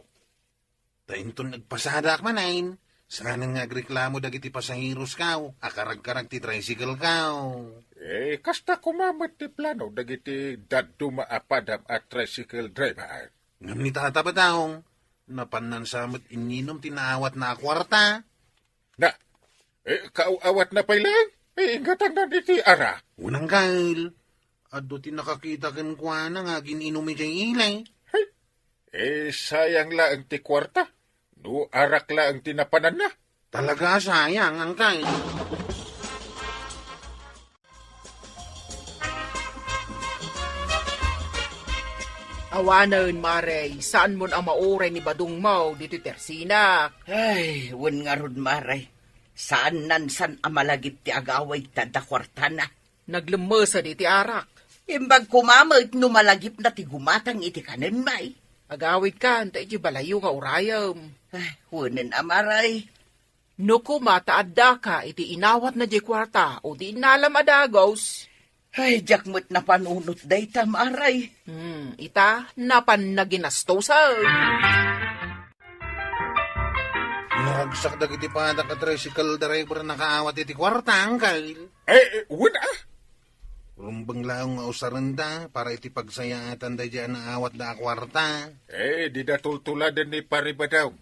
Ta inton nagpasadak manen, saanen nga agreklamo dagiti pasaherosko a karagkarag ti tricycle-ko. Eh, kasta koma met ti plano dagiti dadduma a padam a tricycle driver. Ngem ni Tata Badong, napannan sa met inninom ti naawatna a kuarta. Na, eh, kaaw-awatna pay laeng? Eh, inggatangnan iti arak. Wen, Angkel, adu ti nakakita kenkuana nga agin-inum idiay ili. Hey, eh, sayang laeng ti kuarta. No arak laeng ti napananna. Talaga a sayang, Angkel. Awanen, mare, saanmon a mauray ni badongmo ditoy tersinak. Ay, wen ngarud, mare. Saannan san a malagip ti agawid ta adda kuartana. Naglemmesed iti arak. Imbag koma met no malagipna ti gumatang iti kanen, may. Agawidkan ta iti balayyo nga urayem. Ay, wenen a, mare. No koma ta addaka iti inawatna diay kuarta o ti innalam a dagus. Ay, diak met napanunot dayta, mare. Hmm, ita, napan naginastusan. Naragsak dagiti padak a tricycle driver a nakaawat iti kuarta, Angkel. Eh, eh, wen a? Rumbeng laeng nga usarenda para iti pagsayaatan daydiay a naawatda a kuarta. Eh, dida tultuladen ni Pari Badong.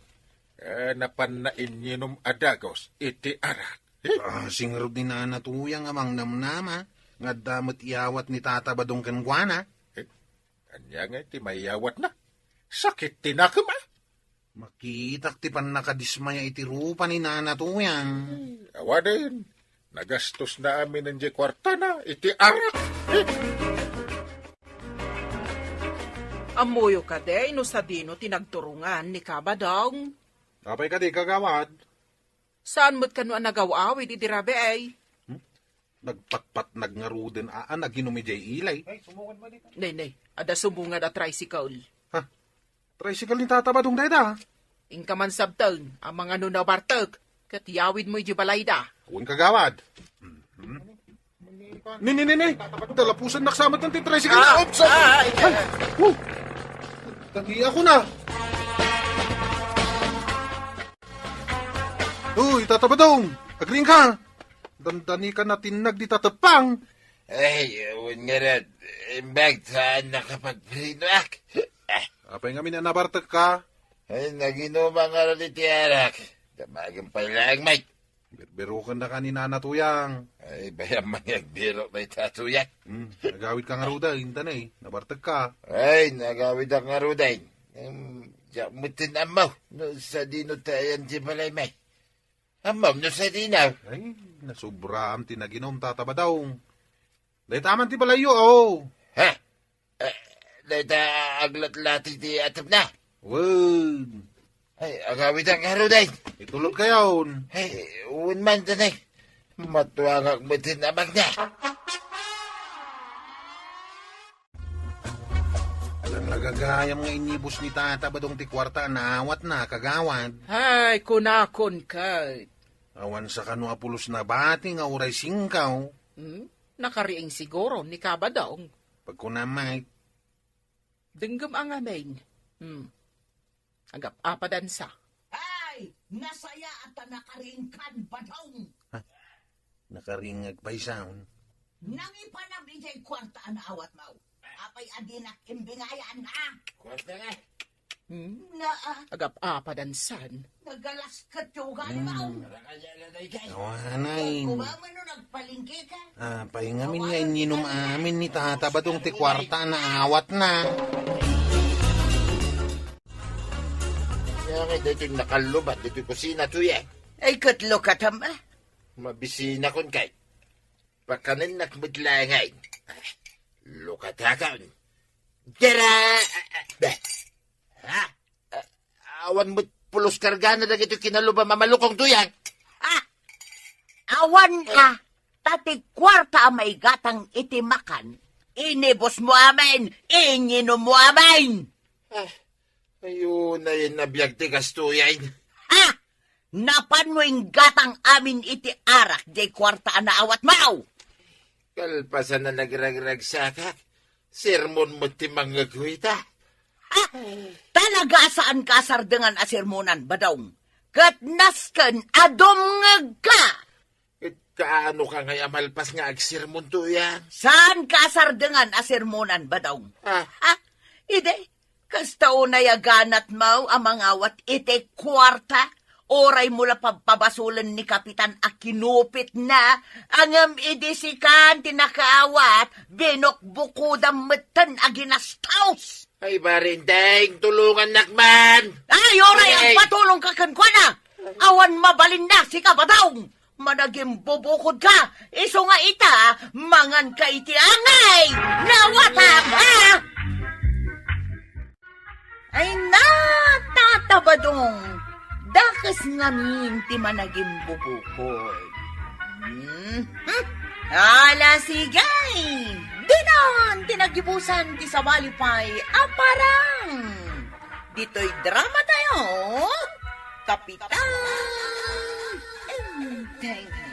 Eh, napanna inninom a dagus iti arak. Eh? Ah, singrud ni Nana Tuyang a mangnamnama nga adda met iyawat ni Tata Badong kenkuana. Eh? Ania ngay ti maiyawatna? Sakit ti nakem, a? Makitak ti pannakadismaya iti rupa ni Nana Tuyang. Awanen, nagastosna aminen diay kuartana iti arak. Eh? Ammoyo kadi no sadino ti nagturongan ni Kabadong? Apay kadi, kagawad? Saan met kano a nagaw-awid iti rabii? Hmm? Nagpatpatnag ngaruden a, a, naginum idiay ili. Nay, nay, adda sumungad a tricycle. Ha? Tricycle ni Tata Badong dayta? Inka man sabten, amangan no nabartek, ket yawidmo idiay balayda. Wen, kagawad. Mhm. Ni, ni, ni, ni. Talapusannak sa met ti tricycle. Ah, oops, oops. Ah, ay, ay, ay. Oh. Tagi ako na. Uy, Tata Badong, agriingka. Dandani ka natinnag di tateppang. Ay, wen ngarud, imbag ta nakapagprinoak. Apay ngamin a nabartekka? Ay, naginuma ngarud iti arak. Damagen pay laeng, Mike. Birbirokennaka ni Nana Tuyang. Ay, bayam man nga agbirok dayta, Tuyang. Hmm, nagawidka ngaruden, intana eh. Nabartekka. Ay, nagawidak ngaruden. Em, diak metten ammo no sadino ti ayan ti balay, Mike. Ammom no sadino? Ay, nasobraam ti naginum, Tata Badong. Dayta man ti balayyo, aw. Ha? Eh, dayta aglatlati ti atepna? Wen. Ay, agawidan ngaruden. Itulodkayon. Ay, wen man, danay. Matuangak metten a magna. Alang nagagayam nga inibus ni Tata Badong ti kuarta a naawatna, kagawad. Ay, kunakon ket. Awan sa kano a pulos nabati nga uray singkaw. Hmm? Nakariing siguro ni Kabadong. Pagkunam, Mike. Denggem a ngamin. Hmm. Agap-apadansa. Ay, nasayaat ta nakariingkan, Badong. Ha? Nakariingak pay saon? Nangipanam idiay kuarta a naawatmo. Apay a dinak imbingayan, ha? Kuarta nga. Hmm? Na, ah, Agap-apadansan. Nagalasket ti ugalimo. Hmm. Awanay. Umaman no nagpalengke ka. Apay ngamin nga ininum amin ni Tata Badong ti kuarta a naawatna. Kaya nga, daytoy nakallubat, daytoy kusina, Tuyang. Ay, ket lukatam, ah. Mabisinakon kay. Pakanennak met laeng. Lukatakon. Dira! Ha? Awan met pulos kargana dagiti kinalubam a malukong, Tuyang. Ah! Awan a, ta ti kuarta a maigatang iti makan, inibusmo amin, ininummo amin. Ah, ayo na yan nabiag ti gastuyan. Ha? Napanmo inggatang amin iti arak diay kuarta a naawatmo? Kalpasan a nagragragsakak, sermon met ti mangngegko ita. Ha? Talaga a saanka a sardengan a sermonan, Badong. Ket nasken a dumngegka. Ket kaano ka ngay a malpas nga agsermon, Tuyang? Saanka a sardengan a sermonan, Badong. Ah. Ha? Idi, kasta unay a ganatmo a mangawat iti kuarta, uray mo la pabpabasolen ni Kapitan a kinupitna, ngem idi sikan ti nakaawat, binukbukodam metten a ginastos. Ay, barindeng, tulongannak man. Ay, uray, ay, agpatulongka kenkuana. Awan mabalinna, sika, Badong. Managimbubukodka, isu nga ita, manganka iti angay. Nawatak, ah! Ay na, Tata Badong, dakes ngamin ti managimbubukod. Hmm? Hmm? Ala, sige! Dinan ti nagibusan ti sabali pay a parang! Ditoy drama tayo, Kapitan Enteng.